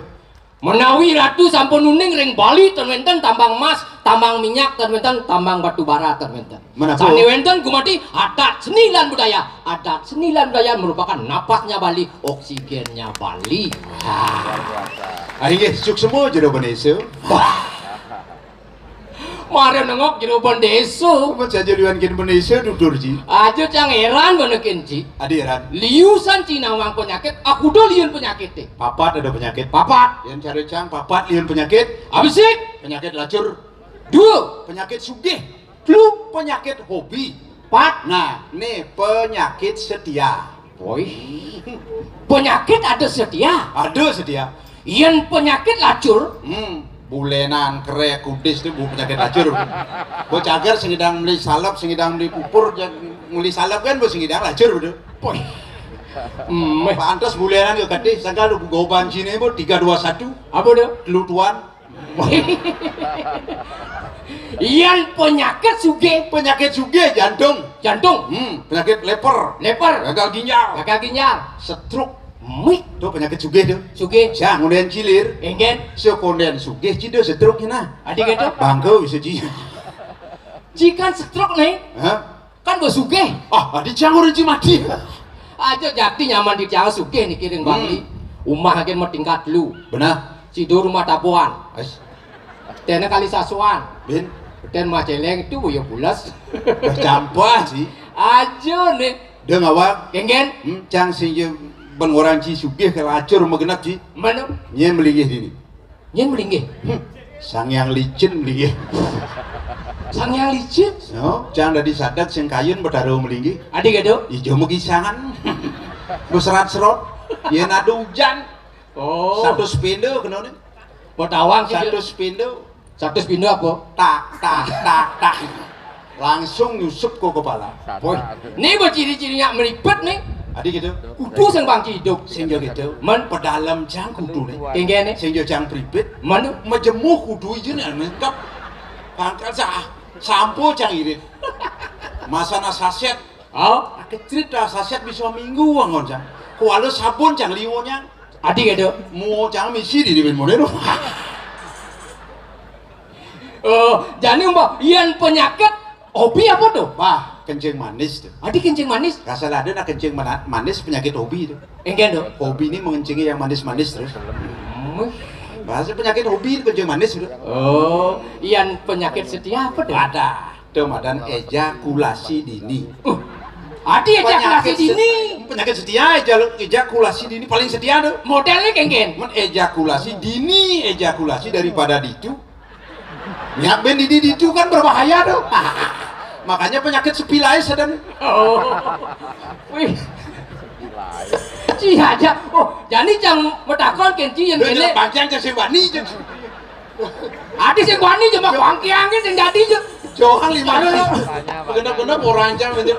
Menawi Ratu sampun uning ring Bali, ten wenten tambang emas, tambang minyak, ten wenten tambang batu bara, ten wenten. Menapa? Sane wenten gumanti adat seni lan budaya. Adat seni lan budaya merupakan napasnya Bali, oksigennya Bali. Ah, inggih, suksma Jero Bendesa. Mara nengok Jero Bendesa. Amun saja liwan kin Bendesa tutur ji. Aja cang heran benekin ji. Adi heran. Liusan ci nawang penyakit, aku do liun penyakit. Papat ada penyakit. Papat. Yang cari cang papat liun penyakit. Abisik. Penyakit lacur. Dua. Penyakit sugih. Telu. Penyakit hobi. Pat. Nah, nih penyakit setia. Woi. Penyakit ada setia. Ada setia. Yen penyakit lacur. Hmm, bulenan, kerek, kudis tu bu penyakit lacur. Bu cagar sing ngidang meli salep, sing ngidang meli pupur, meli salep kan bu sing ngidang lacur betul. Woi. Hmm. Pantes bulenan ke kadih, sangkal goban sini bu tiga dua satu. Apa tu? Telu tuan. Yan penyakit sugih. Penyakit sugih jantung. Jantung. Hmm, penyakit leper. Leper. Gagal ginjal. Gagal ginjal. Stroke. Mih. Tu penyakit sugih tu. Sugih. Sing konden cilir. Enggen. Sing konden sugih ci da stroke nah. Adi gitu? Bangku bisa ji. Jikan stroke nih. Hah? Kan bos sugih. Ah, adi cang orang ci mati. Aja jati nyaman di cang sugih niki ring Bangli. Umah agen matingkat telu. Benah. Sido rumah tabuhan. Ais. Tena kali sasuan. Bin. Ten mah celeng itu ya pulas. Campah sih. Aja nih. Dia ngawak. Kengken. Hmm, cang sing je ben orang ci sugih ke lacur magenap ci. Mana? Nyen melinggih dini. Nyen melinggih. Hmm. Sang yang licin melinggih. Sang yang licin. No, cang dadi sadat sing kayun betara melinggih. Adi gitu. Ijo megisangan. Beserat-serot. Yen ada hujan. Oh. Satu sepinda kena ni. Betawang satu sepinda. Satu sepinda apa? Tak tak tak tak. Langsung nyusup ke kepala. Woi, ni berciri-cirinya meripet ni. Adi gitu. Kudu sing bangki hidup. Sing jo gitu. Men pedalem cang kudu ni. Kengken ni. Sing jo cang pripit. Menu. Mejemuh kudu ijo ni lengkap. Pangkal sah. Sampo cang irit. Masana saset. Oh, kecrit dah saset bisa minggu angon cang. Kuala sabun cang liwonya. Adi gitu. Mau cang misi di di ben model. Oh, jani mbak, yan penyakit hobi apa tuh? Wah, kencing manis tuh. Adi kencing manis? Asal ada nak kencing mana- manis penyakit hobi tuh. Engken tuh. Hobi ini mengencingi yang manis-manis terus. Hmm. Bahasa penyakit hobi itu kencing manis tuh. Oh, yan penyakit setia apa tuh? Ada. Tuh madan ejakulasi dini. Uh, adi ejakulasi penyakit dini. Penyakit setia eja- ejakulasi dini paling setia tuh. Modelnya kengken. Men ejakulasi dini, ejakulasi daripada ditu. Nyak ben didi ditu kan berbahaya tuh. Makanya penyakit sepilais ada nih. Oh. Wih. Ci aja. Oh, jani cang metakon kenci yang Dia ini. Jelas panjang cang sing wani cang. Adi sing wani cuma kuangkiangnya sing jadi je. Johan lima. Aduh, lo. Benar-benar orang cang aja.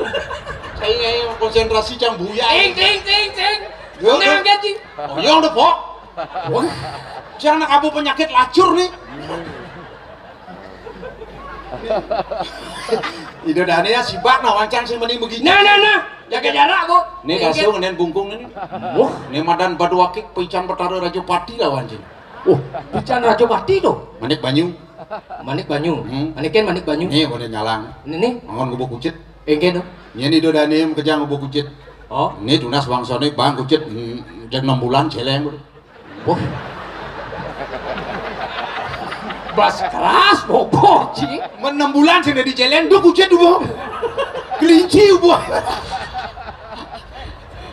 Saya konsentrasi cang buya. Ting ting ting ting. Yo, Nang yo. Gaji. Oh, yang udah pok. Wah, jangan kamu penyakit lacur nih. Ida dane ya sibak nah wancang sing mending begini. Nah nah nah, jaga jarak kok. Nih kasung nen bungkung ini. Wah, nih madan badu akik pican Betara Raja Pati lah wancing. Oh, pican Raja Pati tuh. Manik banyu. Manik banyu. Hmm. Manikin manik banyu. Nih boleh nyalang. Ini nih. Mangon gubuk kucit. Engke tuh. Yen Ida dane kejang gubuk kucit. Oh. Ini tunas bangsane bang kucit. Hmm, jek enam bulan celeng. Wah. Bas keras bobok, Ci. Men enam bulan sing dadi celeng, duk ucit ubuh. Kelinci ubuh.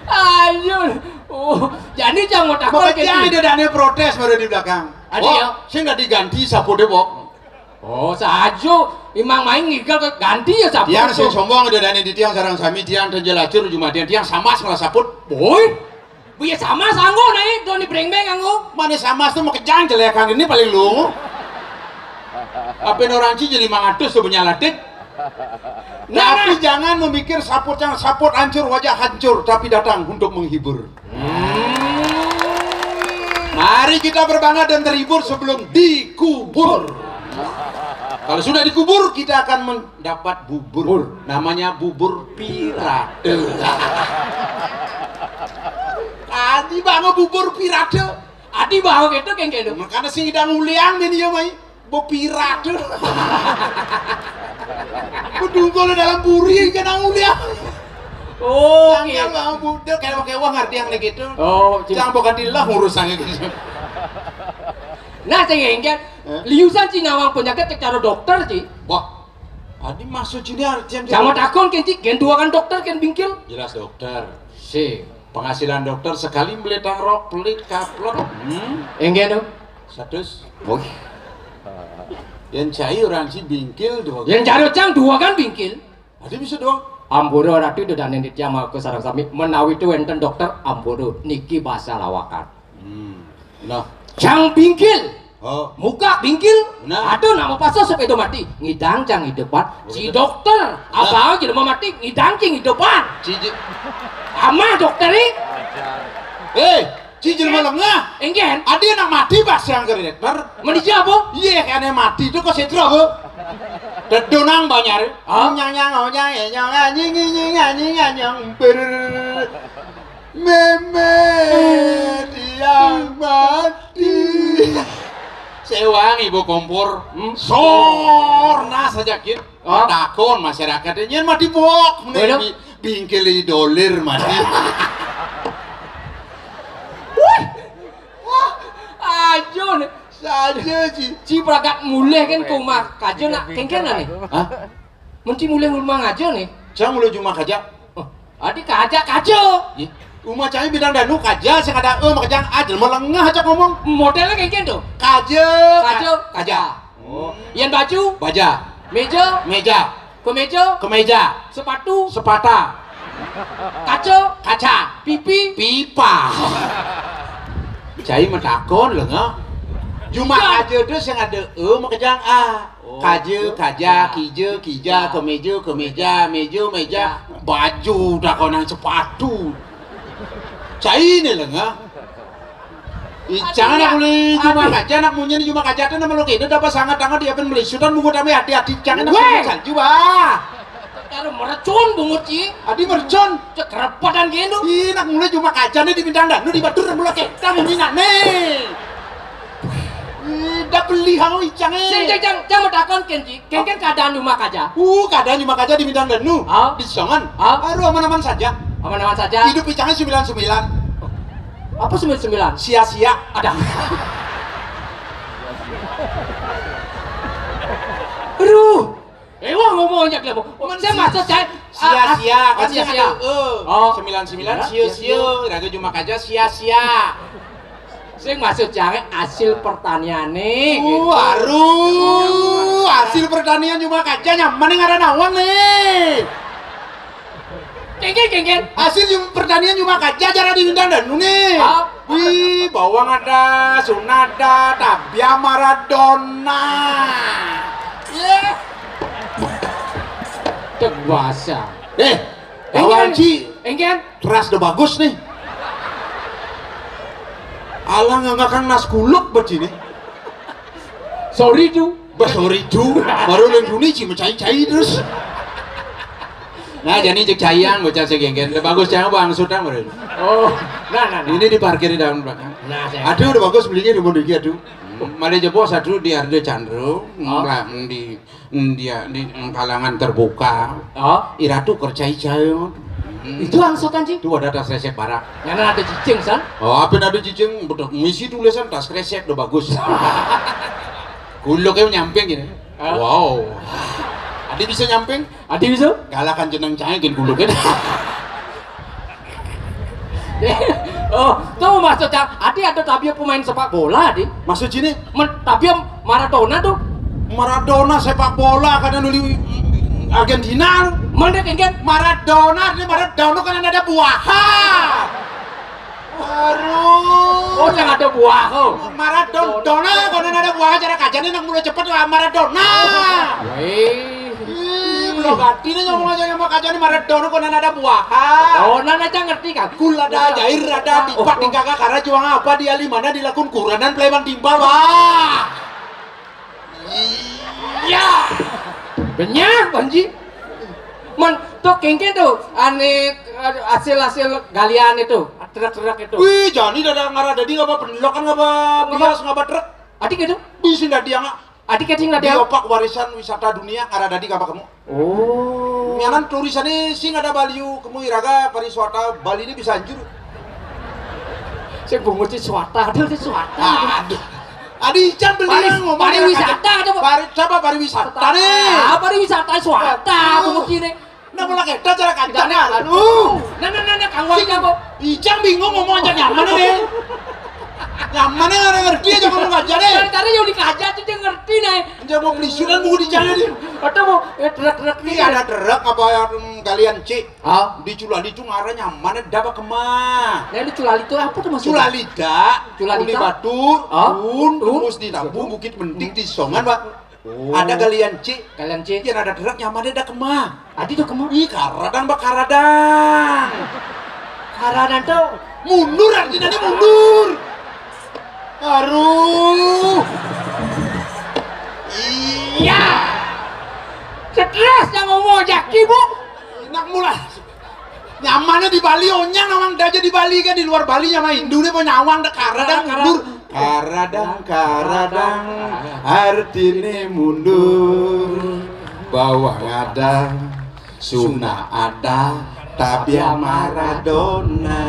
Ayo, Oh, jani cang mau takon. Makejang kene. Ida dane protes mara di belakang. Adi, oh, ya? Sing dak diganti sapute, Bok. Oh, saja. Imang main ngigel ke ganti ya sapute. Tiang sing sombong ida dane di tiang sareng sami, tiang ten jelacur jumadian, tiang samas malah saput. Boy. Buya samas anggo nae, doni brengbeng anggo. Mane samas tu makejang jelek kang ini paling lu. Apa orang ci jadi mangatus tu benyalatik. Nah, tapi nah, jangan memikir saput yang saput hancur, wajah hancur, tapi datang untuk menghibur. Hmm. Mari kita berbangga dan terhibur sebelum dikubur. Kalau sudah dikubur, kita akan mendapat bubur. Namanya bubur pirate. Adi bango bubur pirate. Adi bango gitu, kengke itu. Makanya sing idang uliang ini ya, mai. Bo pirate. Bedungkul dalam buri, kena uliang. Oh, cang, iya. Kalau mau budek, kayak pakai uang ngerti yang gitu. Oh, cing. Cang bukan dilah urusannya gitu. Nah, sing engke, eh? Liusan ci nawang penyakit cek cara dokter, ci. Wah, adi maksud ini artian cang mau takon, ken, ci, ken dua kan dokter, ken bingkil. Jelas dokter. Si. Penghasilan dokter sekali beli tangrok, pelit, kaplok. Hmm. Engke, no? Satus. Woi. Yang cai orang si bingkil dua. Yang cari cang dua kan bingkil. Adi bisa doang. Ampura ratu, ida dane di tiang maka sareng sami, menawi tu wenten dokter, ampura, niki basa lawakan. Hmm. Nah. Cang bingkil. Oh. Muka bingkil. Nah. Aduh, nama pasal sepeda mati. Ngidang cang hidupan. Oh, si dokter. Nah. Abang jelema mati, ngidang cing hidupan. Cici. Amah dokter ni. Eh, Ci jelema lengah. Engken. Adi anak mati pas yang ke direktur. Menija apa? Iya, kene mati tu kok sedra apa? Dedonang banyak. Ah? Nyang nyang oh nyang eh nyang anjing anjing anjing anjing ber. Meme tiang mati. Sewang ibu kompor. Hmm? Sorna saja kin. Oh. Takon masyarakat nyen mati bok. Waduh. Bingkil idolir mati. Wih. Wah, ajo ne. Saja ci. Ci pragat mulih kan ke rumah kaja nak kengken ne. Hah? Mun ci mulih rumah ngaja ne. Cang mulih rumah kaja. Oh, adi kaja kaja. Ih, rumah cai bintang danu kaja sing ada e makejang aja melengah aja ngomong. Modelnya kengken tu. Kaja. Kaja, kaja. Oh. Yan baju? Baja. Meja? Meja. Kemeja? Kemeja. Sepatu? Sepata. Kaca? Kaca. Pipi? Pipa. Cai matakon lho, ngah. Juma kaja tu sing ada e makejang a. Oh. Kaja, kaja, kija, kija, kemeja, kemeja, meja, meja, baju, takonan sepatu. Cai ni lho, ngah. Ih, cang anak mulai juma kaja, anak munyi ni juma kaja tu nama lo kena dapat sangat tangan dia pun melisutan buku tapi hati-hati cang anak. Weh. Salju bah. Kalau mercun bungut ci. Adi mercun. Cek repotan gini. Ih, anak mulai juma kaja ni di bintang dan di batur mulai kita munyi nak ni. Ih, dah beli hau icang eh. Sing cang cang cang mau takon ken ci. Kengken keadaan rumah kaja. Uh, keadaan rumah kaja di bintang danu. Ah. Di Songan. Ah. Aduh, aman-aman saja. Aman-aman saja. Hidup icangnya sembilan sembilan. Apa sembilan sembilan? Sia-sia. Ada. Aduh. Eh, wah, ngomong aja dia. Saya maksud saya, ah, ah, sia-sia, kan oh, sia-sia. Ada, eh. Oh. Sembilan sembilan, iya, sio-sio. Iya, iya. Raga cuma kaja sia-sia. Sing maksud jange hasil pertaniane, gitu. Waduh, hasil pertanian cuma kaja nyaman nih ngaran awang nih. Kengken, kengken. Hasil cum-, pertanian cuma kaja cara di bintang danu nih. Ah. Wih, bawang ada, suna ada, tabia Maradona. Iya. Cek bahasa. Eh, bawang ci. Engken. Teras udah bagus nih. Alah nggak ngakang nas kuluk buat sini. Sorry tu. Bah sorry tu. Baru lenduni ci mencai-cai terus. Nah, jadi cek cayang bocah segenggen. Udah bagus cayang bang sutang baru. Oh, nah, nah, nah. Ini diparkir di dalam belakang. Nah, saya. Aduh, udah bagus belinya di Mondigi aduh. Malah jebos aduh di Ardo Chandro, oh, di India di kalangan terbuka. Oh. Iratu kercai cayo. Hmm. Itu angsutan, Cing? Itu ada tas resep barak. Yang ada cicing, san? Oh, apa ada cicing? Betul. Misi tulisan tas resep udah bagus. Kuluknya nyamping gini. Ah. Wow. Adi bisa nyamping? Adi bisa? Kalahkan jeneng cangin kuluknya. Oh, to maksud cang, adi ada tabia pemain sepak bola, di. Maksud sini? Men, tabia Maradona to. Maradona sepak bola kadang nuli Argentina. Mana kengken? Maradona, ini Maradona kan ada buah. Aduh. Oh, yang ada buah. Oh. Maradona, kalau ada buah cara kajane nak mulai cepet lah Maradona. Weh. Ih, belum mati nih ngomong aja sama kajane Maradona, kalau ada buah. Oh, nana aja ngerti kan? Kula ada jair ada tipak di kakak karena juang apa dia lima mana dilakukan kuranan Pleman timpal, wah. Iya. Benyah, Panji. Man, to kengken to, ane hasil-hasil galian itu, truk-truk itu. Wih, jani dada ngarah dadi ngapa pendelokan ngapa bias ngapa truk. Adik itu? Bisa dadi yang adik itu nggak dia. Opak warisan wisata dunia ngarah dadi ngapa kamu? Oh. Nyanan tulisannya sing ada baliu kamu iraga pariwisata Bali ini bisa hancur. Saya bungut si swata, ada si swata. Aduh. Adi ican beli pari-, ngomong pariwisata aja, Bu. Pari-, coba pariwisata nih. Ah, pariwisata swata, aduh. Bungut ini. Nah, mulai kita cara kancane. Aduh. Nah, nah, nah, nah, kanggo aja, Bu. Ican bingung ngomong aja nyaman nih. Nyaman nih, nggak ngerti aja ngomong aja nih. Dari tadi yang dikaja tuh dia ngerti nih. Aja mau beli sudah mau di jalan nih. Atau mau, eh, truk-truk ini nih. Ada truk apa yang kalian cek? Ah, di Culali itu ngarahnya mana dapat kemah? Nah, di Culali itu apa tuh maksudnya? Culalita, Culalita? Uli Batur, ah? Tun, tembus di Tambu, Bukit Mentik, di Songan, Pak. Oh. Ada galian C. Galian C. Yang ada truk nyaman ada kemah? Adi tuh kemah? Ih, karadang, Pak, karadang. Karadang tuh mundur, artinya dia mundur. Aduh. Iya. Stres yang ngomong aja, Bu. Enak mula. Nyamannya di Bali, onyang namang daja di Bali kan, di luar Bali nyaman Hindu nih, mau nyawang dah karadang mundur. Karadang, karadang, artine mundur. Bawah ada, Suna ada, tapi Maradona.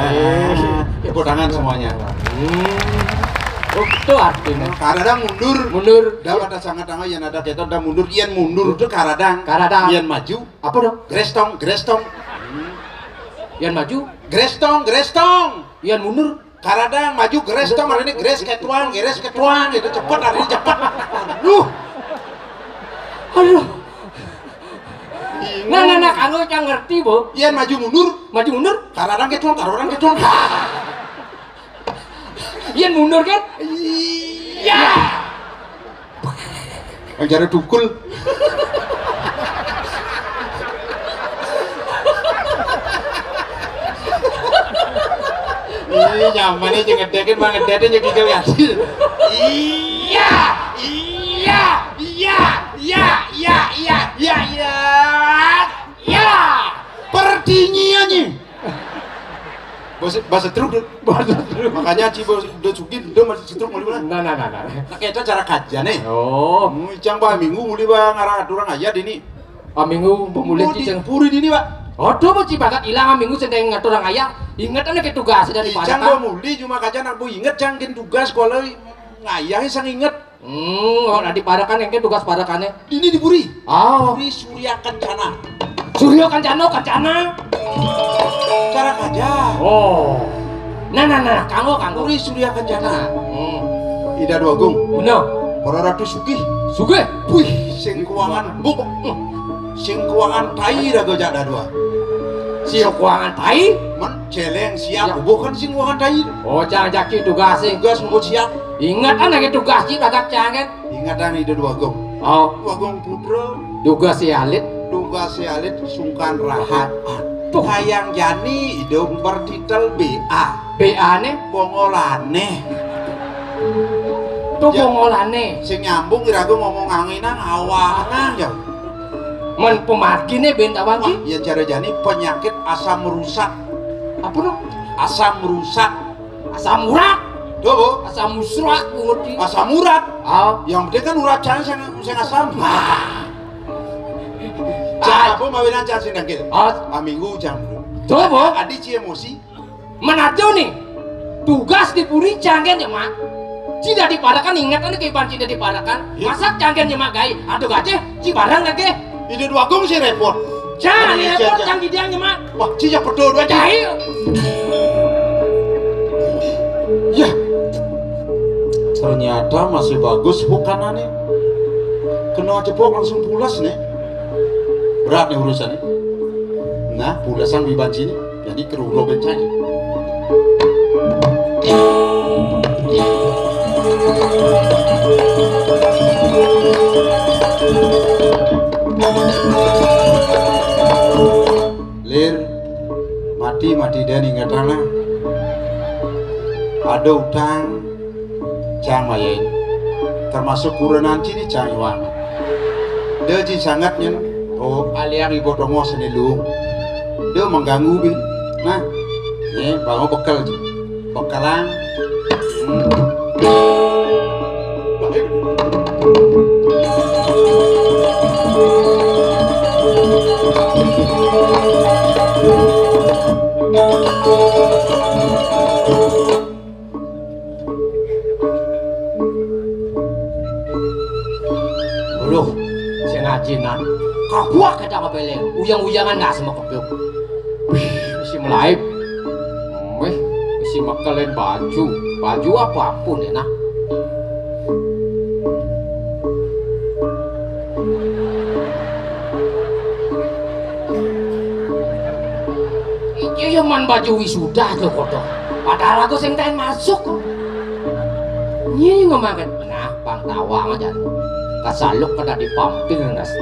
Eh, tepuk tangan semuanya. Hmm. Oh, itu artinya. Karadang mundur. Mundur. Dah pada sangat tangga yang ada kita udah mundur, yang mundur itu karadang. Karadang. Yang maju. Apa dong? Grestong, grestong. Yang maju. Grestong, grestong. Yang mundur. Karadang maju geres dong, hari ini geres ketuang, geres ketuang, itu cepet, hari ini cepet. Aduh. Aduh. Nah, nah, nah, kamu yang ngerti, Bu. Iya, maju mundur. Maju mundur. Karadang ketuang, karadang ketuang. Iya, mundur kan? Iya. Yang cari dukul. Ih, nyaman aja ngedekin, mah ngedekin aja gigil kasih. Iya, iya, iya, iya, iya, iya, iya, iya, iya. Pertinyiannya. Bahasa, bahasa truk, Dut. Bahasa truk. Makanya Ci Bos, Dut Sugi, Dut masih setruk mau di mana? Nah, nah, nah, nah. Nah, kita cara kajian nih. Oh. Hmm, icang bah minggu muli bah ngarah aturang aja dini. Ah, minggu pemulih. Oh, di cicing puri dini, Pak. Aduh, mau cibakat hilang minggu sedang ngaturang aja. Ingat anak tugas dari icang bah muli cuma kaca anak bu inget cangkin tugas kalau ngayah sang inget. Hmm, oh, nah, di Parakan yang tugas Parakannya. Ini di Puri. Ah. Puri Surya Kencana. Surya Kencana, Kencana. Cara aja. Oh. Nah, nah, nah, kanggo, kanggo. Puri Surya Kencana. Hmm. Ida Dua Agung. Bener. Para Ratu Sugih. Sugih. Wih, sing kuangan buk. Hmm. Sing kuangan tai raga jak dadua. Sing kuangan tai? Men celeng siap. Ya. Bukan sing kuangan tai. Oh, cang jaki tugas sih. Tugas bukan siap. Ingatan lagi tugas sih, bagak cang kan? Ingatan Ida Dua Agung. Oh. Dua Agung Putra. Tugas si alit. Tugas si alit sungkan rahat. Tuh. Kayang jani Ida bertitel B A. B A ne? Bongolane. Tuh ya. Bongolane. Sing nyambung iraga ngomong anginang awanang ya. Men pemargine ben tak wangi. Wah, ya cara jani penyakit asam rusak. Apa no? Asam rusak. Asam urat. Tuh, Bu. Asam musrak, Bu, ngerti. Asam urat. Ah. Yang penting kan urat jangan sing, sing asam. Cak, apa mawinan cak sing dangkil? Ah. Ah, minggu jam. Tuh, Bu. Adi ci emosi. Menajo nih. Tugas di puri canggen ya, Mak. Cida di Parakan ingat anu kehidupan cida di Parakan. Iya. Masak canggen ya, Mak, gai. Aduh gajeh, ci barang lagi. Ide Dua Agung sih repot. Jangan repot canggen dia, Mak. Wah, ci ya betul dua ci. Jahil. Lah, masih bagus bukanane. Kena jebok langsung pulas nih. Berat nih urusannya. Nah, pulasan wibanci nih. Jadi keruro bencana. Lir, mati-mati dan ingatlah. Ada utang, cang mayain. Termasuk kurenan cini cang iwang. Dia cing sangat nyen. Oh, aliang ibu tongo seni luung. Dia mengganggu bin. Nah, ini bawa bekel cing. Bekelan. Hmm. Uluh, sing ajinan. Kabuak kita kepeleng. Uyang-uyangan nggak sama kepiuk. Wih, si melaib. Wih, si mekelen baju. Baju apapun ya, nah. Iki ya man baju wisuda to, kodok. Padahal aku sing taen masuk. Nyi ngomongan, nah, pang tawang aja. Kasaluk kada dipampil, Nas.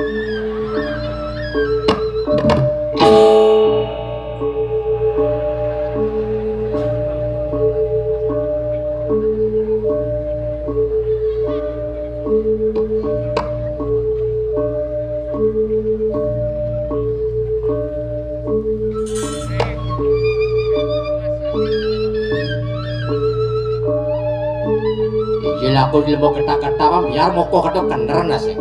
Ijil aku ilmu kata-kata mah biar moko kada kener nasi.